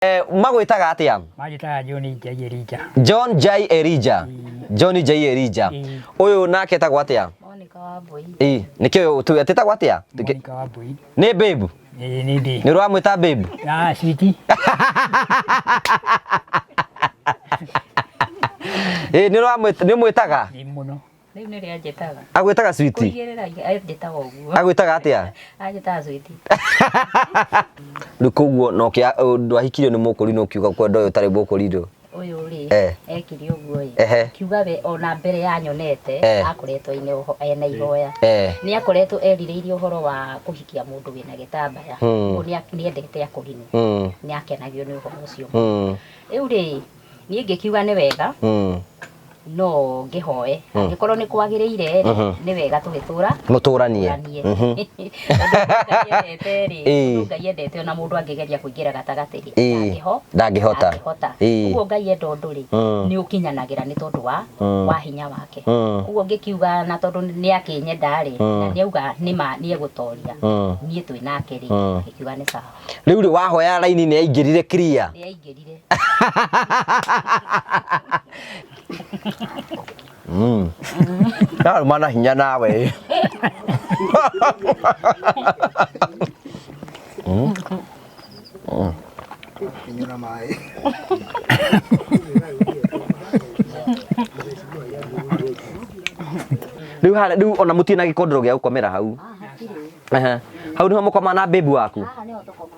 Magwĩtaga atĩa? Manjĩtaga John Njai Elijah. John Jai Elijah. John Jai Elijah. Ũyũ nake etagwo atĩa? Monica Wambui. Ĩ, nĩkĩo tu etĩtagwo atĩa? Monica Wambui. Nĩ babe. Ĩĩ nĩ ndĩ. Nĩ ũramwĩta babe? Ah, sweetie. Ĩ, nĩ ũramwĩta nĩ ũmwĩtaga? Nĩ mũno. Rĩu nĩrĩo anjĩtaga. Agwĩtaga sweetie? Kũigĩrĩra anjĩtaga ũguo. Agwĩtaga atĩa? Anjĩtaga sweetie. Rĩu koguo no kĩa ndwahikirio nĩ mũkũrinũ ũkiuga kwenda ũyũ ũtarĩ mũkũrinũ. Ũyũ rĩ, Eh. ekire ũguo ĩ. Ehe. Kiuga we ona mbere ya nyonete Eh. akoretwo ena ihoya. Eh. Nĩ akoretwo erirĩirie ũhoro wa kũhikia mũndũ wĩna gĩtambaya. Ũguo nĩ endete akũrinũ. Nĩ akenagio nĩ ũhoro ũcio. Rĩu rĩ, niĩ ngĩkiuga nĩ wega no ngĩhoe angĩkorwo nĩ kwagĩrĩire rĩ, nĩ wega tũgĩtũra Mũtũranie. tũranie. Tondũ Ngai endete rĩ, Ĩĩ. ũndũ Ngai endete ona mũndũ angĩgeria kũingĩra gatagatĩ rĩ, Ĩĩ. Ndangĩhota. Ndangĩhota. Ĩĩ. Ũguo Ngai enda ũndũ rĩ, nĩ ũkinyanagĩra nĩ tondũ wa wa hinya wake. Ũguo ngĩkiuga na tondũ nĩ akĩnyenda rĩ, na nĩ auga nĩ ma nĩ egũtoria, niĩ twĩ nake rĩ, ngĩkiuga nĩ sawa. Rĩu rĩ wahoya raini nĩ yaingĩrire clear. Nĩ yaingĩrire. Ndarũma na hinya nawe. Kinyura maĩ. Rĩu harĩa rĩu ona mũtirĩ na gĩkondoro gĩa gũkomera hau. Ehe. Hau nĩho mũkomaga na babe waku. Haha nĩho tũkomaga.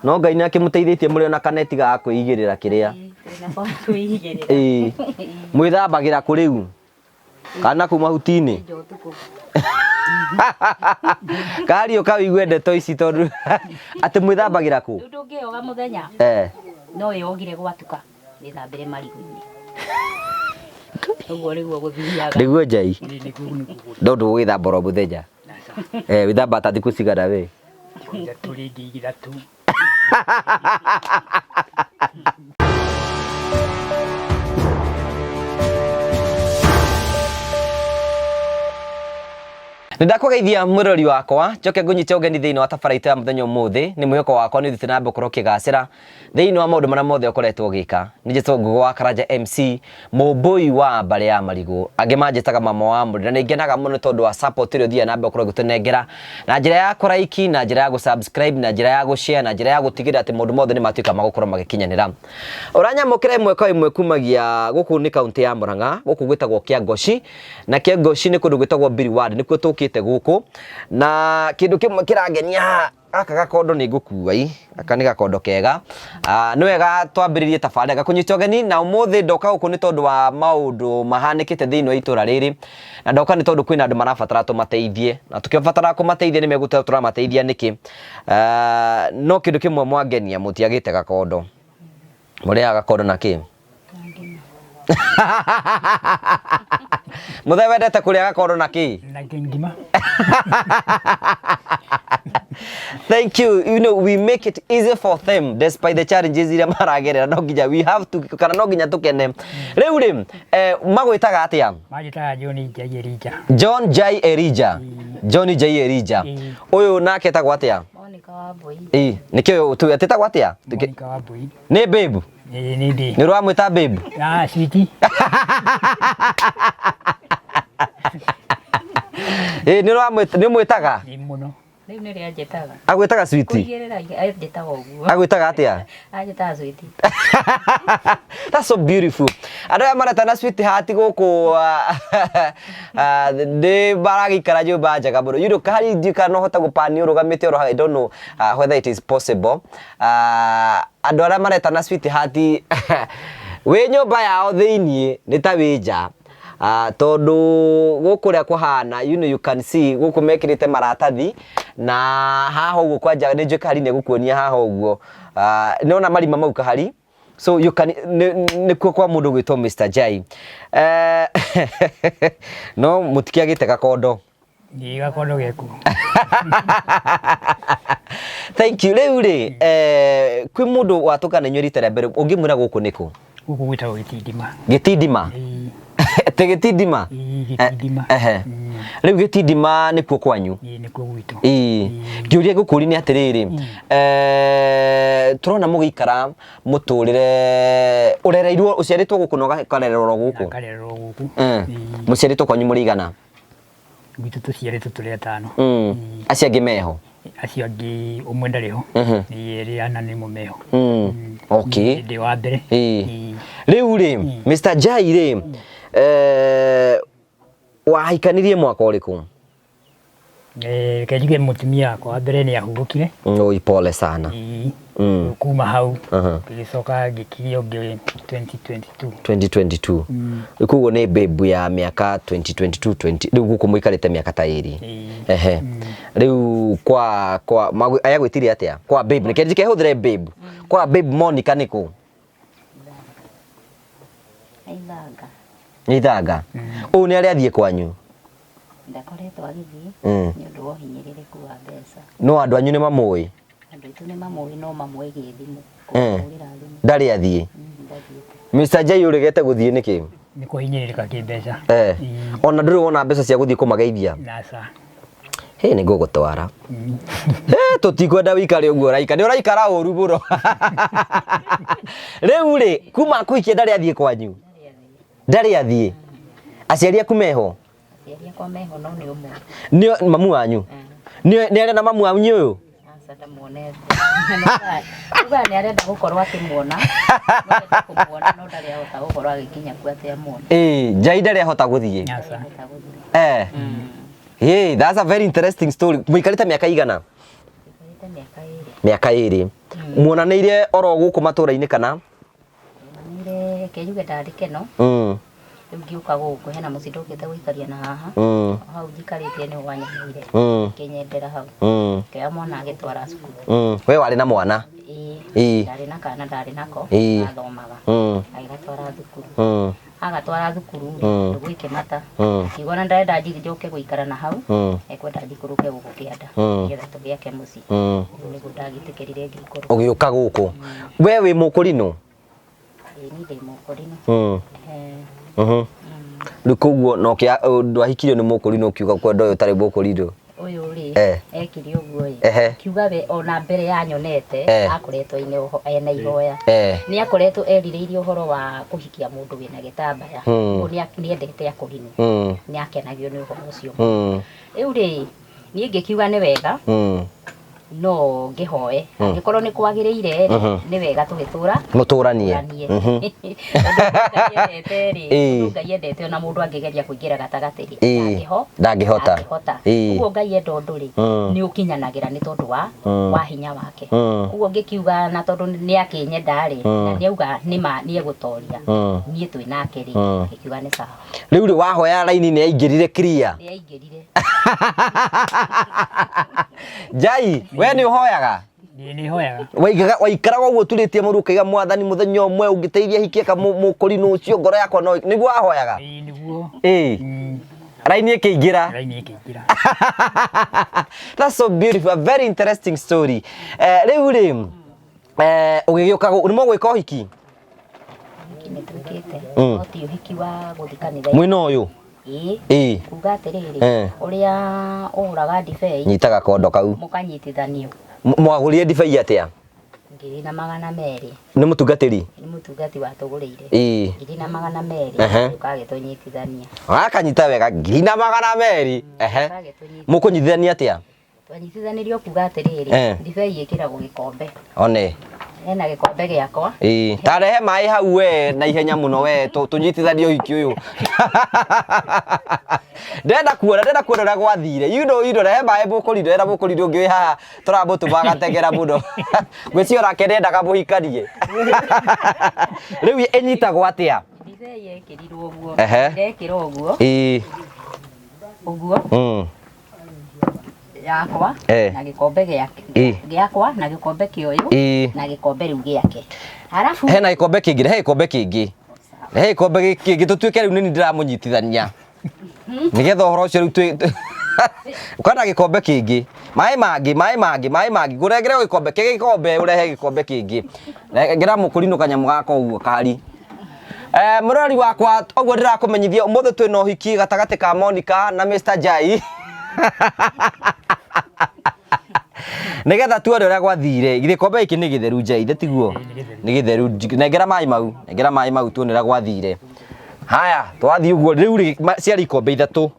No Ngai nĩ akĩmũteithĩtie mũrĩ ona kaneti ga kwĩigĩrĩra kĩrĩa. Twĩna gwa kwĩigĩrĩra. Ĩĩ. Mwĩthambagĩra kũ rĩu? Kana kuu mahuti-inĩ? Nja ũtukũ. Kariũka wĩigue ndeto ici tondũ atĩ mwĩthambagĩra kũ? Rĩu ndũngĩyoga mũthenya. Eh. No wĩyogire gwatuka wĩthambĩre marigũ-inĩ. Ũguo nĩguo gũthiaga. Nĩguo Njai. Nĩ nĩguo nĩguo. No ndũgũgĩthamba oro mũthenya. Eh, wĩthamba ta thikũ cigana we? Thikũ ithatũ rĩngĩ ithatũ. Nĩ ndakũgeithia mwĩrori wakwa njoke ngũnyite ũgeni thĩinĩ wa tabara itũ ya mũthenya ũmũthĩ. Nĩ mwĩhoko wakwa nĩ ũthiĩte na mbere gũkorwo ũkĩgacĩra thĩinĩ wa maũndũ marĩa mothe ũkoretwo ũgĩka. Nĩ njĩtwo Ngũgĩ wa Karanja MC, mũmbũi wa mbarĩ ya marigũ, angĩ manjĩtaga mama wa mũrĩ, na nĩ ngenaga mũno tondũ wa support ĩrĩa ũthiaga na mbere gũkorwo ũgĩtũnengera na njĩra ya kũraiki, na njĩra ya gũ-subscribe, na njĩra ya gũ-share, na njĩra ya gũtigĩrĩra atĩ maũndũ mothe nĩ matuĩka ma gũkorwo magĩkinyanĩra. Ũranyamũkĩra ĩmwe kwa ĩmwe kumagia gũkũ nĩ kaũntĩ ya Murang'a, gũkũ gwĩtagwo Kĩangoci, na Kĩangoci nĩ kũndũ gwĩtagwo Mbiri Ward, nĩkuo tũkĩte gũkũ, na kĩndũ kĩmwe kĩrangenia haha gaka gakondo nĩ ngũkua i, gaka nĩ gakondo kega. Nĩ wega twambĩrĩrie tabarĩra ngakũnyita ũgeni, na ũmũthĩ ndoka gũkũ nĩ tondũ wa maũndũ mahanĩkĩte thĩinĩ wa itũra rĩrĩ, na ndoka nĩ tondũ kwĩna andũ marabatara tũmateithie, na tũkĩbatara kũmateithia nĩ megũtwĩra tũramateithia nĩkĩ. No kĩndũ kĩmwe mwangenia mũtiagĩte gakondo. Mũrĩaga gakondo na kĩ? Mũthee wendete kũrĩa gakondo na kĩ? Na ngima. Thank you. You know, we make it easy for them despite the challenges iria maragerera. No nginya we have to, kana no nginya tukene. Rĩu rĩ, magwĩtaga atĩa? Manjĩtaga John Njai Elijah. John Jai Elijah. John Jai Elijah. Ũyũ nake etagwo atĩa? Monica Wambui. Ĩ, nĩkĩo tu etĩtagwo atĩa? Monica Wambui. Nĩ babe. Ĩĩ nĩ ndĩ. Nĩ ũramwĩta babe? Ah, sweetie. Ĩ, nĩ ũramwĩta nĩ ũmwĩtaga? Nĩ mũno. Rĩu nĩrĩo anjĩtaga. Agwĩtaga sweetie? Kũigĩrĩra anjĩtaga ũguo. Agwĩtaga atĩa? Anjĩtaga sweetie. That's so beautiful. Andũ aya maretana sweetheart gũkũ nĩ maragĩikara nyũmba njega mũno. You know, kahari ndiũĩ kana no hote gũpani ũrũgamĩte oro hau. I don't know whether it is possible. Andũ arĩa maretana sweetheart wĩ nyũmba yao thĩiniĩ nĩ ta wĩ nja. Tondũ gũkũ ũrĩa kũhana, you know, you can see gũkũ mekĩrĩte maratathi na haha ũguo kwanja nĩ njũĩ kahari nĩ egũkuonia haha ũguo. Nĩwona marima mau kahari? So you can nĩkuo kwa mũndũ gwĩtwo Mr. Jai. No mũtikĩagĩte gakondo. Ĩ gakondo gekuo. Thank you. Rĩu rĩ, kwĩ mũndũ watũka na inyuĩ rita rĩa mbere ũngĩmwĩra gũkũ nĩkũ? Gũkũ gwĩtagwo Gĩtindima. Gĩtindima? Ĩĩ. Atĩ Gĩtindima? Ĩĩ Gĩtindima. Ehe. Rĩu gĩtindima nĩkuo kwanyu? Ĩĩ, nĩkuo gwitũ. Ĩĩ, ngĩũria ngũkũria nĩ atĩrĩrĩ, tũrona mũgĩikara mũtũrĩre ũrereirwo, ũciarĩtwo gũkũ na ũkarererwo gũkũ? Akarererwo gũkũ. Ĩĩ. Mũciarĩtwo kwanyu mũrĩ igana? Gwitũ tũciarĩtwo tũrĩ atano. Acio angĩ meho? Acio angĩ ũmwe ndarĩ ho. Ĩĩ, erĩ ana nĩmo meho. Okay. Ndĩ wa mbere. Ĩĩ. Rĩu rĩ, Mr. Jai rĩ, wahikanirie mwaka ũrĩkũ? Reke njuge mũtumia wakwa wa mbere nĩ ahurũkire. Oi, pole sana. Ĩĩ. Kuma hau ngĩgĩcoka ngĩkiria ũngĩ 2022. 2022. Koguo nĩ babe ya mĩaka 2022 20 rĩu gũkũ mũikarĩte mĩaka ta ĩrĩ. Ĩĩ. Ehe. Rĩu kwa aya gwĩtirie atĩa? Kwa babe, reke njike hũthĩre babe. Kwa babe Monica nĩ kũ? Nĩ Ithanga. Nĩ Ithanga. Ũyũ nĩ arĩa athiĩ kwanyu? Ndakoretwo agĩthiĩ nĩ ũndũ wa ũhinyĩrĩrĩku wa mbeca. No andũ anyu nĩ mamũĩ? Andũ aitũ nĩ mamũĩ, no mamwĩgie thimũ, kũmũhũrĩra thimũ. Ndarĩ athiĩ? Ndathiĩte. Mr. Jai ũregete gũthiĩ nĩkĩ? Nĩ kũhinyĩrĩrĩka kĩmbeca. Ona ndũrĩ wona mbeca cia gũthiĩ kũmageithia? Aca. Hĩ, nĩ ngũgũtwara. Hĩ, tũtikwenda wĩikare ũguo ũraikara. Nĩ ũraikara ũru mũno. Rĩu rĩ, kuma kũhikia ndarĩ athiĩ kwanyu? Ndarĩ athiĩ. Aciari aku meho? Aciari akwa meho no nĩ ũmwe. Nĩ mamu wanyu? Nĩ arĩ na mamu wanyu ũyũ? Aca ndamuonete. Ugaga nĩ arenda gũkorwo akĩmuona. No arenda kũmuona no ndarĩ ahota gũkorwo agĩkinya kuo atĩ amuone. Ĩĩ, Njai ndarĩ ahota gũthiĩ. Aca. Ahota gũthiĩ. Hey, that's a very interesting story. Mũikarĩte mĩaka igana? Mũikarĩte mĩaka ĩrĩ. Mĩaka ĩrĩ. Muonanĩire oro gũkũ matũra-inĩ kana? Muonanĩire, reke njuge ndarĩ Keno. Rĩu ngĩũka gũkũ hena mũciĩ ndũkĩte gũikaria na haha. Hau njikarĩtie nĩho wanyoneire. Ngĩnyendera hau. Ngĩoya mwana agĩtwara cukuru. We warĩ na mwana? Ĩĩ. Ĩĩ. Ndarĩ na kana ndarĩ nako. Ĩĩ. Athomaga. Agĩgatwara thukuru. Agatwara thukuru rĩ, ndũgũ ĩkĩmata. Ngiuga ona ndarenda njoke gũikara na hau. Ekwenda njikũrũke gũkũ kĩanda. Nĩgetha tũgĩake mũciĩ. Rĩu nĩguo ndagĩtĩkĩrire ngĩikũrũka. Ũgĩũka gũkũ. We wĩ mũkũrinũ? Ĩĩ, niĩ ndĩ mũkũrinũ. Rĩu koguo no kĩa ndwahikirio nĩ mũkũrinũ ũkiuga kwenda ũyũ ũtarĩ mũkũrinũ? Ũyũ rĩ, ekire ũguo ĩ. Kiuga we ona mbere ya nyonete, akoretwo ena ihoya. Nĩ akoretwo erirĩirie ũhoro wa kũhikia mũndũ wĩna gĩtambaya. Ũguo nĩ endete akũrinũ. Nĩ akenagio nĩ ũhoro ũcio. Rĩu rĩ, niĩ ngĩkiuga nĩ wega. No ngĩhoe. Angĩkorwo nĩ kwagĩrĩire rĩ, nĩ wega tũgĩtũra. Mũtũranie. Tũranie. Tondũ Ngai endete rĩ, tondũ Ngai endete ona mũndũ angĩgeria kũingĩra gatagatĩ rĩ, Ndangĩhota. Ndangĩhota. Ũguo Ngai enda ũndũ rĩ, nĩ ũkinyanagĩra nĩ tondũ wa hinya wake. Ũguo ngĩkiuga na tondũ nĩ akĩnyenda rĩ, na nĩ auga nĩ ma nĩ egũtoria. Niĩ twĩ nake rĩ, ngĩkiuga nĩ sawa. Rĩu rĩ, wahoya raini nĩ yaingĩrire clear? Nĩ yaingĩrire. Jai, we nĩ ũhoyaga? Ĩĩ, nĩ hoyaga. Waikaraga ũguo ũturĩtie mũru ũkaiga mwathani mũthenya ũmwe ũngĩteithia hikie ka mũkũrinũ ũcio ngoro yakwa no nĩguo wahoyaga? Ĩĩ, nĩguo. Ĩĩ. Raini ĩkĩingĩra. Raini ĩkĩingĩra. That's so beautiful, a very interesting story. Rĩu rĩ, ũgĩgĩũka nĩ mũgwĩka ũhiki? Ũhiki nĩ twĩkĩte. No ti ũhiki wa gũthiĩ kanitha. Mwĩna ũyũ? Ĩĩ. Ĩĩ. Kuga atĩrĩrĩ, ũrĩa ũgũraga ndibei. Nyitaga kondo kau. Mũkanyitithanio. Mwagũrire ndibei atĩa? 1,200. Nĩ mũtungatĩri? Nĩ mũtungati watũgũrĩire. Ĩĩ. 1,200. Ũkagĩtũnyitithania. Wakanyita wega 1,200. Ũkagĩtũnyitithania. Mũkũnyitithania atĩa? Twanyitithanirio kuga atĩrĩrĩ, ndibei ĩkĩragwo gĩkombe. One. Hena gĩkombe gĩakwa. Ĩĩ. Ta rehe maĩ hau we na ihenya mũno we, tũnyitithanie ũhiki ũyũ. Ndĩrenda kuona, ndĩrenda kuona ũrĩa gwathire. You know, you know, rehe maĩ mũkũrinũ, ndĩrenda mũkũrinũ ũngĩ wĩ haha tũramũtũma agateng'era mũno. Ngwĩciria onake nĩendaga mũhikanie. Rĩu ĩnyitagwo atĩa? Ndibei ĩkĩrirwo ũguo. Ndekĩra ũguo. Ĩĩ. Ũguo. Yakwa na gĩkombe gĩake. Gĩakwa na gĩkombe kĩa ũyũ na gĩkombe rĩu gĩake. Halafu hena gĩkombe kĩngĩ, rehe gĩkombe kĩngĩ. Rehe gĩkombe kĩngĩ tũtuĩke rĩu nĩ niĩ ndĩramũnyitithania. Nĩgetha ũhoro ũcio rĩu twĩ Ũkana gĩkombe kĩngĩ. Maĩ mangĩ, maĩ mangĩ, maĩ mangĩ. Ngũrengere gĩkombe kĩ gĩkombe, ũrehe gĩkombe kĩngĩ. Rengera mũkũrinũ kanyamũ gaka ũguo kari. Mũrori wakwa ũguo ndĩrakũmenyithia ũmũthĩ twĩna ũhiki gatagatĩ ka Monica na Mr. Jai nĩgetha tuone ũrĩa gwathire. Gĩkombe gĩkĩ nĩ gĩtheru Jai, ithe tiguo? Nĩ gĩtheru. Nengera maĩ mau, nengera maĩ mau tuone ũrĩa gwathire. Haya, twathiĩ ũguo rĩu rĩ ciarĩ ikombe ithatũ.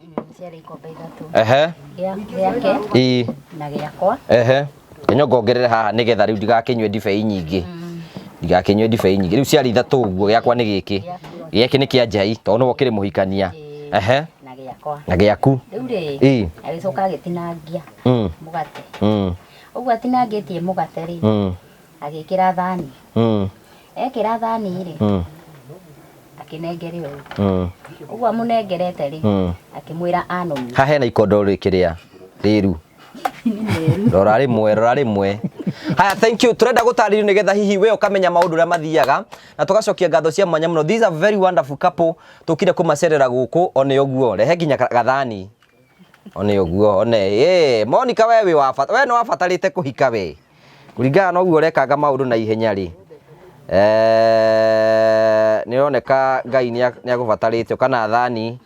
Ciarĩ ikombe ithatũ. Ehe. Gĩake Ĩĩ. na gĩakwa. Ehe. Kĩnyua ngongerere haha nĩgetha rĩu ndigakĩnyue ndibei nyingĩ. Ndigakĩnyue ndibei nyingĩ. Rĩu ciarĩ ithatũ ũguo, gĩakwa nĩ gĩkĩ. Gĩkĩ nĩ kĩa Njai tondũ nĩwe ũkĩrĩ mũhikania. Ehe. Na gĩakwa. Na gĩaku. Rĩu rĩ, Ĩĩ. agĩcoka agĩtinangia mũgate. Ũguo atinangĩtie mũgate rĩ, agĩkĩra thani. Ekĩra thani rĩ, akĩnengere ũyũ. Ũguo amũnengerete rĩ, akĩmwĩra anũmie. Haha hena ikondo rĩkĩrĩa rĩru. Rora rĩmwe, rora rĩmwe. Haya, thank you. Turenda gũtarĩrio nĩgetha hihi we ũkamenya maũndũ ũrĩa mathiaga na tũgacokia ngatho cia mwanya mũno. These are very wonderful couple. Tũkire kũmacerera gũkũ one ũguo. Rehe nginya gathani. One ũguo, one. Ĩĩ, Monica we wĩ wa bata. We nĩ wabatarĩte kũhika we. Kũringana na ũguo ũrekanga maũndũ na ihenya rĩ. Nĩ ũroneka Ngai nĩ agũbatarĩte kana thani.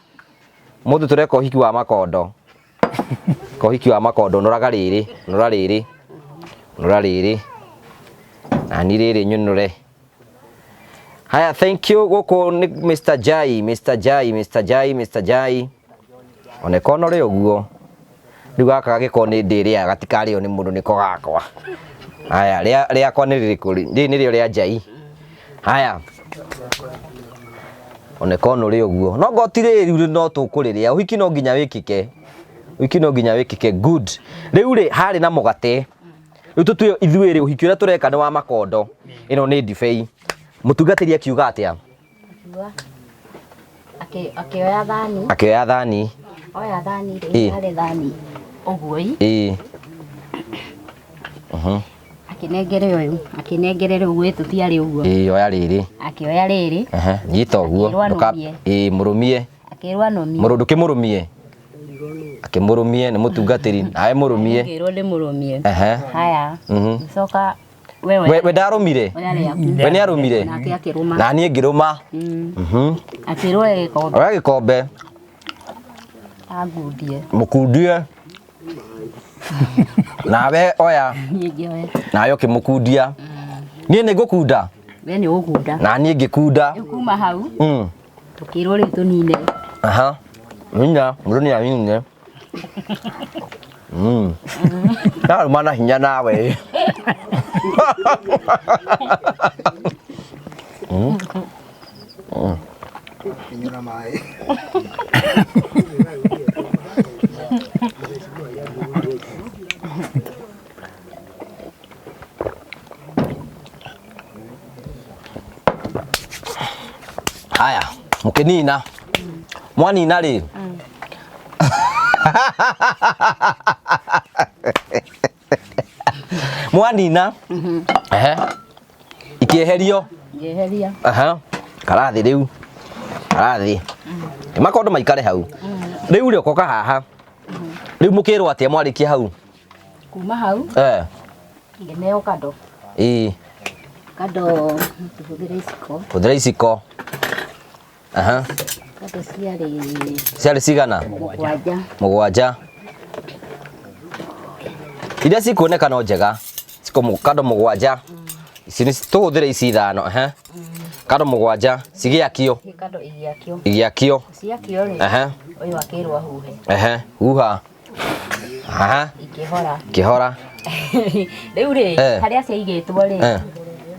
Mũthĩ tũreka ũhiki wa makondo. Kohiki wa makondo noraga rĩrĩ, nora rĩrĩ, nora rĩrĩ, nani rĩrĩ nyũnũre. Haya, thank you. Gũkũ nĩ Mr. Jai, Mr. Jai, Mr. Jai, Mr. Jai. One kono rĩ ũguo. Rĩu gaka gagĩkorwo nĩ ndĩrĩa gatikarĩo nĩ mũndũ nĩko gakwa. Haya, rĩakwa nĩ rĩrĩkũ? Rĩrĩ nĩrĩo rĩa Jai. Haya. One kono rĩ ũguo. No ngoti rĩrĩ no tũkũrĩrĩa. Ũhiki no nginya wĩkĩke. Ũhiki no nginya wĩkĩke. Good. Rĩu rĩ harĩ na mũgate. Rĩu tũtue ithuĩ rĩ ũhiki ũrĩa tũreka nĩ wa makondo. Ĩno nĩ ndibei. Mũtungatĩri akiuga atĩa? Akĩoya thani. Akĩoya thani. Oya thani rĩ, harĩ thani ũguo ĩ. Ĩĩ. Akĩnengere ũyũ, akĩnengere rĩu gwĩ tũtiarĩ ũguo. Ĩĩ, oya rĩrĩ. Akĩoya rĩrĩ. Ehe, nyita ũguo. Akĩrwo anũmie. Ĩĩ, mũrũmie. Akĩrwo anũmie. Mũrũ ndũkĩmũrũmie. Akĩmũrũmie nĩ mũtungatĩri, nawe mũrũmie. Ngĩrwo ndĩmũrũmie. Ehe. Haya. Gĩcoka wewe. We ndarũmire? Oya rĩaku. We nĩarũmire? Nake akĩrũma. Na niĩ ngĩrũma. Akĩrwo oe gĩkombe. Oya gĩkombe. Angundie. Mũkundie. Nawe oya. Niĩ ngĩoya. Nawe ũkĩmũkundia. Niĩ nĩ ngũkunda. We nĩ ũgũkunda. Na niĩ ngĩkunda. Rĩu kuma hau. Tũkĩrwo rĩu tũnine. Aha. Nina, mũndũ nĩ anine. Ndarũma na hinya nawe. Kinyua maĩ. Haya, mũkĩnina. Mwanina rĩ? Mwanina. Ehe. Ikĩeherio. Ngĩeheria. Aha. Karathi rĩu. Karathi. Makondo maikare hau. Rĩu rĩ ũkoka haha. Rĩu mũkĩrwo atĩa mwarĩkia hau? Kuma hau. Ngĩneo kando. Ĩĩ. Kando tũhũthĩre iciko. Hũthĩra iciko. Aha. Kando ciarĩ Ciarĩ cigana? Mũgwanja. Mũgwanja. Iria cikuoneka no njega. Ciko kando mũgwanja. Ici nĩ tũhũthĩre ici ithano, ehe. Kando mũgwanja cigĩakio. Kando igĩakio. Igĩakio. Ciakio rĩ. Ehe. Ũyũ akĩrwo ahuhe. Ehe, huha. Aha. Ikĩhora. Ikĩhora. Rĩu rĩ, harĩa ciaigĩtwo rĩ,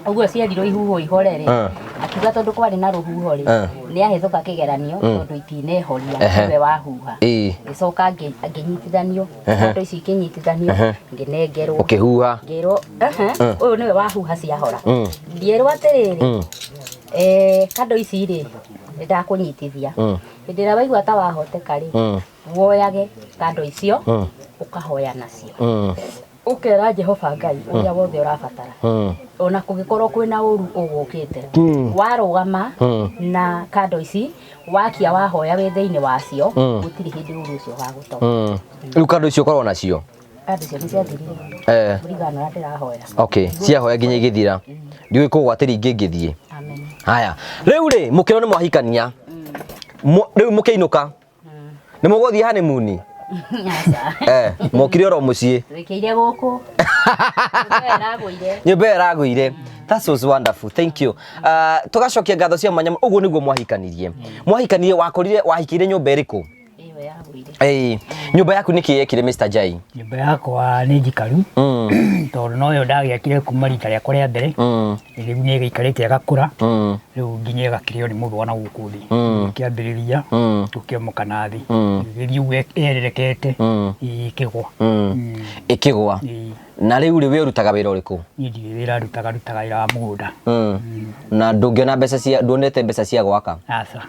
ũguo cierirwo ihuhwo ihore rĩ, akiuga tondũ kwarĩ na rũhuho rĩ, nĩ ahĩtũka kĩgeranio tondũ itinehoria nĩwe wahuha. Ngĩcoka ngĩnyitithanio, kando ici ikĩnyitithanio, ngĩnengerwo. Ũkĩhuha. Ngĩrwo, ũyũ nĩwe wahuha ciahora. Ngĩrwo atĩrĩrĩ, kando ici rĩ, nĩ ndakũnyitithia. Hĩndĩ ĩrĩa waigua ta wahoteka rĩ, woyage kando icio, ũkahoya nacio. Ũkera Jehova Ngai ũrĩa wothe ũrabatara. Ona kũngĩkorwo kwĩna ũru ũgũkĩte, warũgama na kando ici, wakia wahoya wĩ thĩinĩ wacio, gũtirĩ hĩndĩ ũru ũcio ũgagũtonya. Rĩu kando icio ũkoragwo nacio? Kando icio nĩ ciathirire. Okay, ciahoya nginya igĩthira. Ndiũĩ kũgwatĩria ingĩ ngĩthiĩ. Amen. Haya, rĩu rĩ mũkĩrwo nĩ mwahikania, rĩu mũkĩinũka nĩ mũgũthiĩ honeymoon? Aca. Eh, mokire oro mũciĩ. Twĩkĩire gũkũ. Nyũmba ĩyo ĩragũire. Nyũmba ĩyo ĩragũire. That was wonderful. Thank you. Tũgacokia ngatho cia mwanya. Ũguo nĩguo mwahikanirie. Mwahikanirie, wakorire wahikire nyũmba ĩrĩkũ? Ĩyo yagũire. Ĩĩ, nyũmba yaku nĩkĩ yekire, Mr. Jai? Nyũmba yakwa nĩ njikaru, tondũ noyo ndagĩakire kuma rita rĩakwa rĩa mbere. Rĩu nĩ ĩgĩikarĩte ĩgakũra, rĩu nginya ĩgakĩrĩo nĩ mũthũa na gũkũ thĩ. Ĩkĩambĩrĩria gũkĩomoka na thĩ, ĩgĩthiĩ ũguo ĩererekete, ĩkĩgwa. Ĩkĩgwa. Ĩĩ. Na rĩu rĩ, we ũrutaga wĩra ũrĩkũ? Niĩ ndirĩ wĩra ndutaga, ndutaga wĩra wa mũgũnda. Na ndũngĩona mbeca cia, nduonete mbeca cia gwaka? Aca.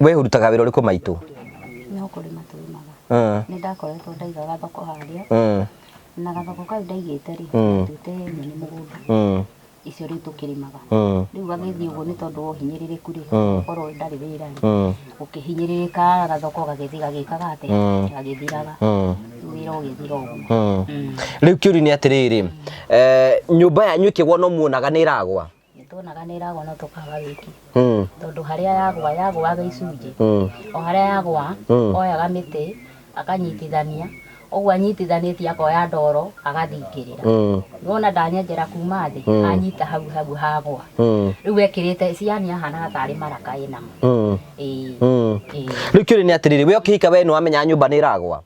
We ũrutaga wĩra ũrĩkũ, maitũ? No kũrĩma tũrĩmaga. Nĩ ndakoretwo ndaiga gathoko harĩa. Na gathoko kau ndaigĩte rĩ, nduĩte nyeni mũgũnda. Icio rĩu tũkĩrĩmaga. Rĩu gagĩthiĩ ũguo nĩ tondũ wa ũhinyĩrĩrĩku rĩ, korwo ndarĩ wĩra rĩ, ũkĩhinyĩrĩrĩka, gathoko gagĩthiĩ gagĩkaga atĩa? Gagĩthiraga. Rĩu wĩra ũgĩthira ũguo. Rĩu kĩũria nĩ atĩrĩrĩ, nyũmba yanyu ĩkĩgwa no muonaga nĩ ĩragwa? Nĩ tuonaga nĩ ĩragwa no tũkaga wĩki. Tondũ harĩa yagwa, yagwaga icunjĩ. O harĩa yagwa, oyaga mĩtĩ, akanyitithania. Ũguo anyitithanĩtie akoya ndoro, agathingĩrĩra. Nĩwona ndanyenjera kuma thĩ, anyita hau hau hagwa. Rĩu ekĩrĩte, ciani ahanaga tarĩ maraka ĩnamo. Ĩĩ. Ĩĩ. Rĩu kĩũria nĩ atĩrĩrĩ, we ũkĩhika we nĩ wamenyaga nyũmba nĩ ĩragwa?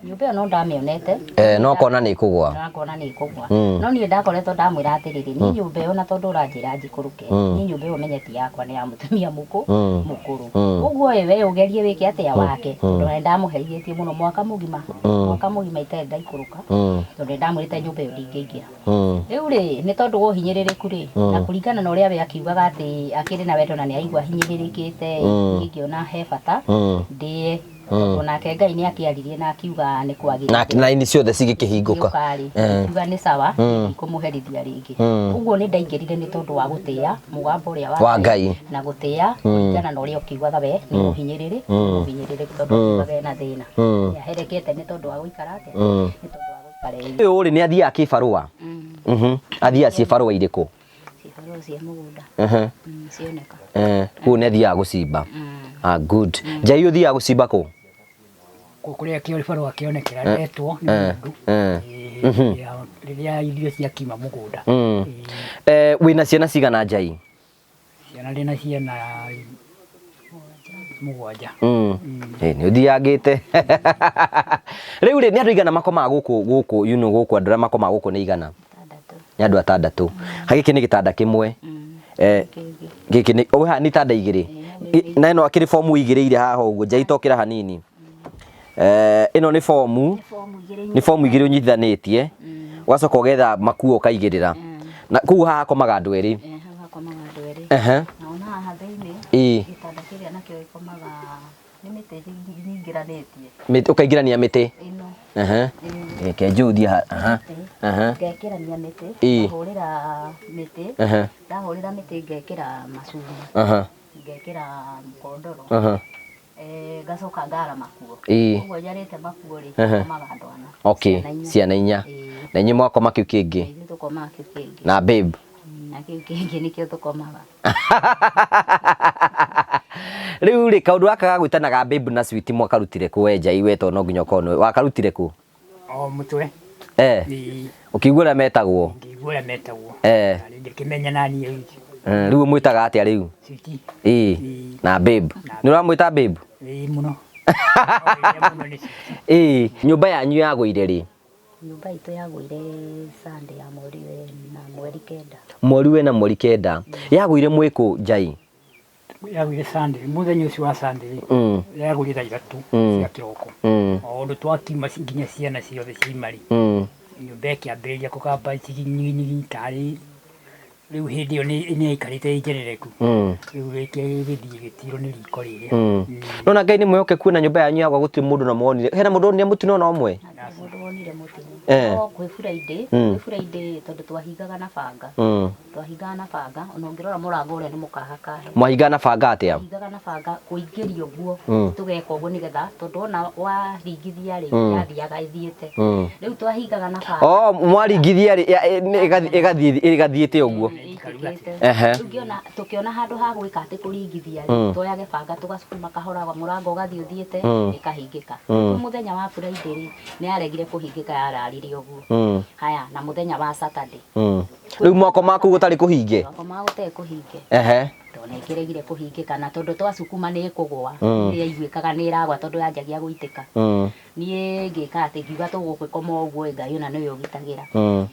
Nyũmba ĩyo no ndamĩonete. Eh, no kona nĩ ĩkũgwa. No ngona nĩ ĩkũgwa. No niĩ ndakoretwo ndamwĩra atĩrĩrĩ, niĩ nyũmba ĩyo na tondũ ũranjĩra njikũrũke, niĩ nyũmba ĩyo menye ti yakwa, nĩ ya mũtumia mũkũrũ. Ũguo we ũgerie wĩke atĩa wake, tondũ nĩ ndamũherithĩtie mũno mwaka mũgima. Mwaka mũgima itarĩ ndaikũrũka, tondũ nĩ ndamwĩrĩte nyũmba ĩyo ndingĩingĩra. Rĩu rĩ, nĩ tondũ wa ũhinyĩrĩrĩku rĩ, na kũringana na ũrĩa we akiugaga atĩ akĩrĩ na wendo na nĩ araigua ahinyĩrĩrĩkĩte, niĩ ngĩona he bata ndĩe. Onake Ngai nĩ akĩaririe na akiuga nĩ kwagĩrĩire. Na raini ciothe cigĩkĩhingũka. Gĩũka-rĩ, akiuga nĩ sawa, ndikũmũherithia rĩngĩ. Ũguo nĩ ndaingĩrire nĩ tondũ wa gũtĩĩa mũgambo ũrĩa wa Ngai na gũtĩĩa kũringana na ũrĩa ũkiugaga we nĩ mũhinyĩrĩrĩ, mũhinyĩrĩrĩku tondũ akiugaga ena thĩna. Nĩ aherekete nĩ tondũ wa gũikara atĩa? Nĩ tondũ wa gũikara ĩ. Ũyũ rĩ, nĩ athiaga kĩbarũa? Athiaga ciĩbarũa irĩkũ? Cibarũa cia mũgũnda. Cioneka. Kũu nĩ athiaga gũcimba. Ah, good. Njai, ũthiaga gũcimba kũ? Kũrĩa kĩbarũa kĩonekera retwo nĩ mũndũ. Rĩrĩa irio ciakiuma mũgũnda. Eh, wĩna ciana cigana, Njai? Ciana, ndĩna ciana 7. Eh, nĩ ũthiangĩte. Rĩu rĩ, nĩ andũ igana makomaga gũkũ gũkũ andũ arĩa makomaga gũkũ nĩ igana? 6. Nĩ andũ 6. Gĩkĩ nĩ gĩtanda kĩmwe. Eh, gĩkĩ nĩ, oh, haha nĩ itanda igĩrĩ. Na ĩno akĩrĩ fomu igĩrĩire haha ũguo. Njai, tokĩra hanini. Eh, ĩno nĩ fomu, nĩ fomu igĩrĩ ũnyitithanĩtie, ũgacoka ũgetha makuo ũkaigĩrĩra. Na kũu haha hakomaga andũ erĩ. Eh, hau hakomaga andũ erĩ. Na ona haha thĩinĩ, gĩtanda kĩrĩa nakĩo gĩkomaga nĩ mĩtĩ nyingĩranĩtie. Mĩtĩ, ũkaingĩrania mĩtĩ. Ĩno. Reke njũthie aha. Aha. Ngekĩrania mĩtĩ, ngahũrĩra mĩtĩ, ndahũrĩra mĩtĩ ngekĩra macuma, ngekĩra mũkondoro, eh, ngacoka ngara makuo. Ũguo njarĩte makuo rĩ, komaga andũ 4. Ciana 4. Ciana 4. Na inyuĩ mwakoma kĩu kĩngĩ? Ithuĩ tũkomaga kĩu kĩngĩ. Na babe? Na kĩu kĩngĩ nĩkĩo tũkomaga. Rĩu rĩ, kaũndũ gaka ga gwĩtanaga babe na sweet mwakarutire kũ? We Njai, we to no nginya ũkorwo nĩwe wakarutire kũ? O mũtwe. Eh. Ĩĩ. Ũkĩigua ũrĩa metagwo? Ngĩigua ũrĩa metagwo. Eh. Na rĩngĩ ngĩkĩmenya naniĩ. Rĩu ũmwĩtaga atĩa rĩu? Sweet. Ĩĩ. Ĩĩ. Na babe. Nĩ ũramwĩta babe? Ĩĩ mũno. No, mũno nĩ sweet. Ĩĩ. Nyũmba yanyu yagũire rĩ? Nyũmba itũ yagũire Sunday ya mweri wena mweri 9. Mweri wena mweri 9. Yagũire mwĩkũ, Njai? Yagũire Sunday, mũthenya ũcio wa Sunday, yagũire thaa 3 cia kĩroko. O ũndũ twakiuma nginya ciana ciothe ciaima rĩ, nyũmba ĩkĩambĩrĩria kũgamba ciginyinyi tarĩ rĩu hĩndĩ ĩyo nĩ yaikarĩte ĩ njerereku. Rĩu ĩgĩthiĩ ĩgĩtirwo nĩ riko rĩrĩa. Nona Ngai nĩ mwĩhokeku na nyũmba yanyu yagwa gũtirĩ mũndũ na mwonire. Hena mũndũ wonire mũtino ona ũmwe? Mũndũ wonire mũtino. No kwĩ Friday, kwĩ Friday tondũ twahingaga na banga. Twahingaga na banga, ona ũngĩrora mũrango ũrĩa nĩ mũkahakahe. Mwahingaga na banga atĩa? Twahingaga na banga kũingĩria ũguo, tũgeka ũguo nĩgetha tondũ ona waringithia rĩ, yathiaga ĩthiĩte. Rĩu twahingaga na banga. Oh, mwaringithia rĩ, ĩgathiĩ ĩgathiĩte ũguo. Ndĩahingĩkĩte. Ehe. Rĩu ngĩona tũkĩona handũ ha gwĩka atĩ kũringithia rĩ, tuoyage banga tũgacukuma kahora mũrango ũgathiĩ ũthiĩte ĩkahingĩka. Rĩu mũthenya wa Friday rĩ, nĩ yaregire kũhingĩka yararire ũguo. Haya, na mũthenya wa Saturday. Rĩu mwako maku gũtarĩ kũhinge? Twakoma gũtarĩ kũhinge. Ehe. Tondũ nĩ ĩkĩregire kũhingĩka na tondũ twacukuma nĩ ĩkũgũa. Nĩ yaiguĩkaga nĩ ĩragwa tondũ yanjagia gũitĩka. Niĩ ngĩka atĩ ngiuga tũgũgĩkoma ũguo ĩ Ngai ona nĩwe ũgitagĩra.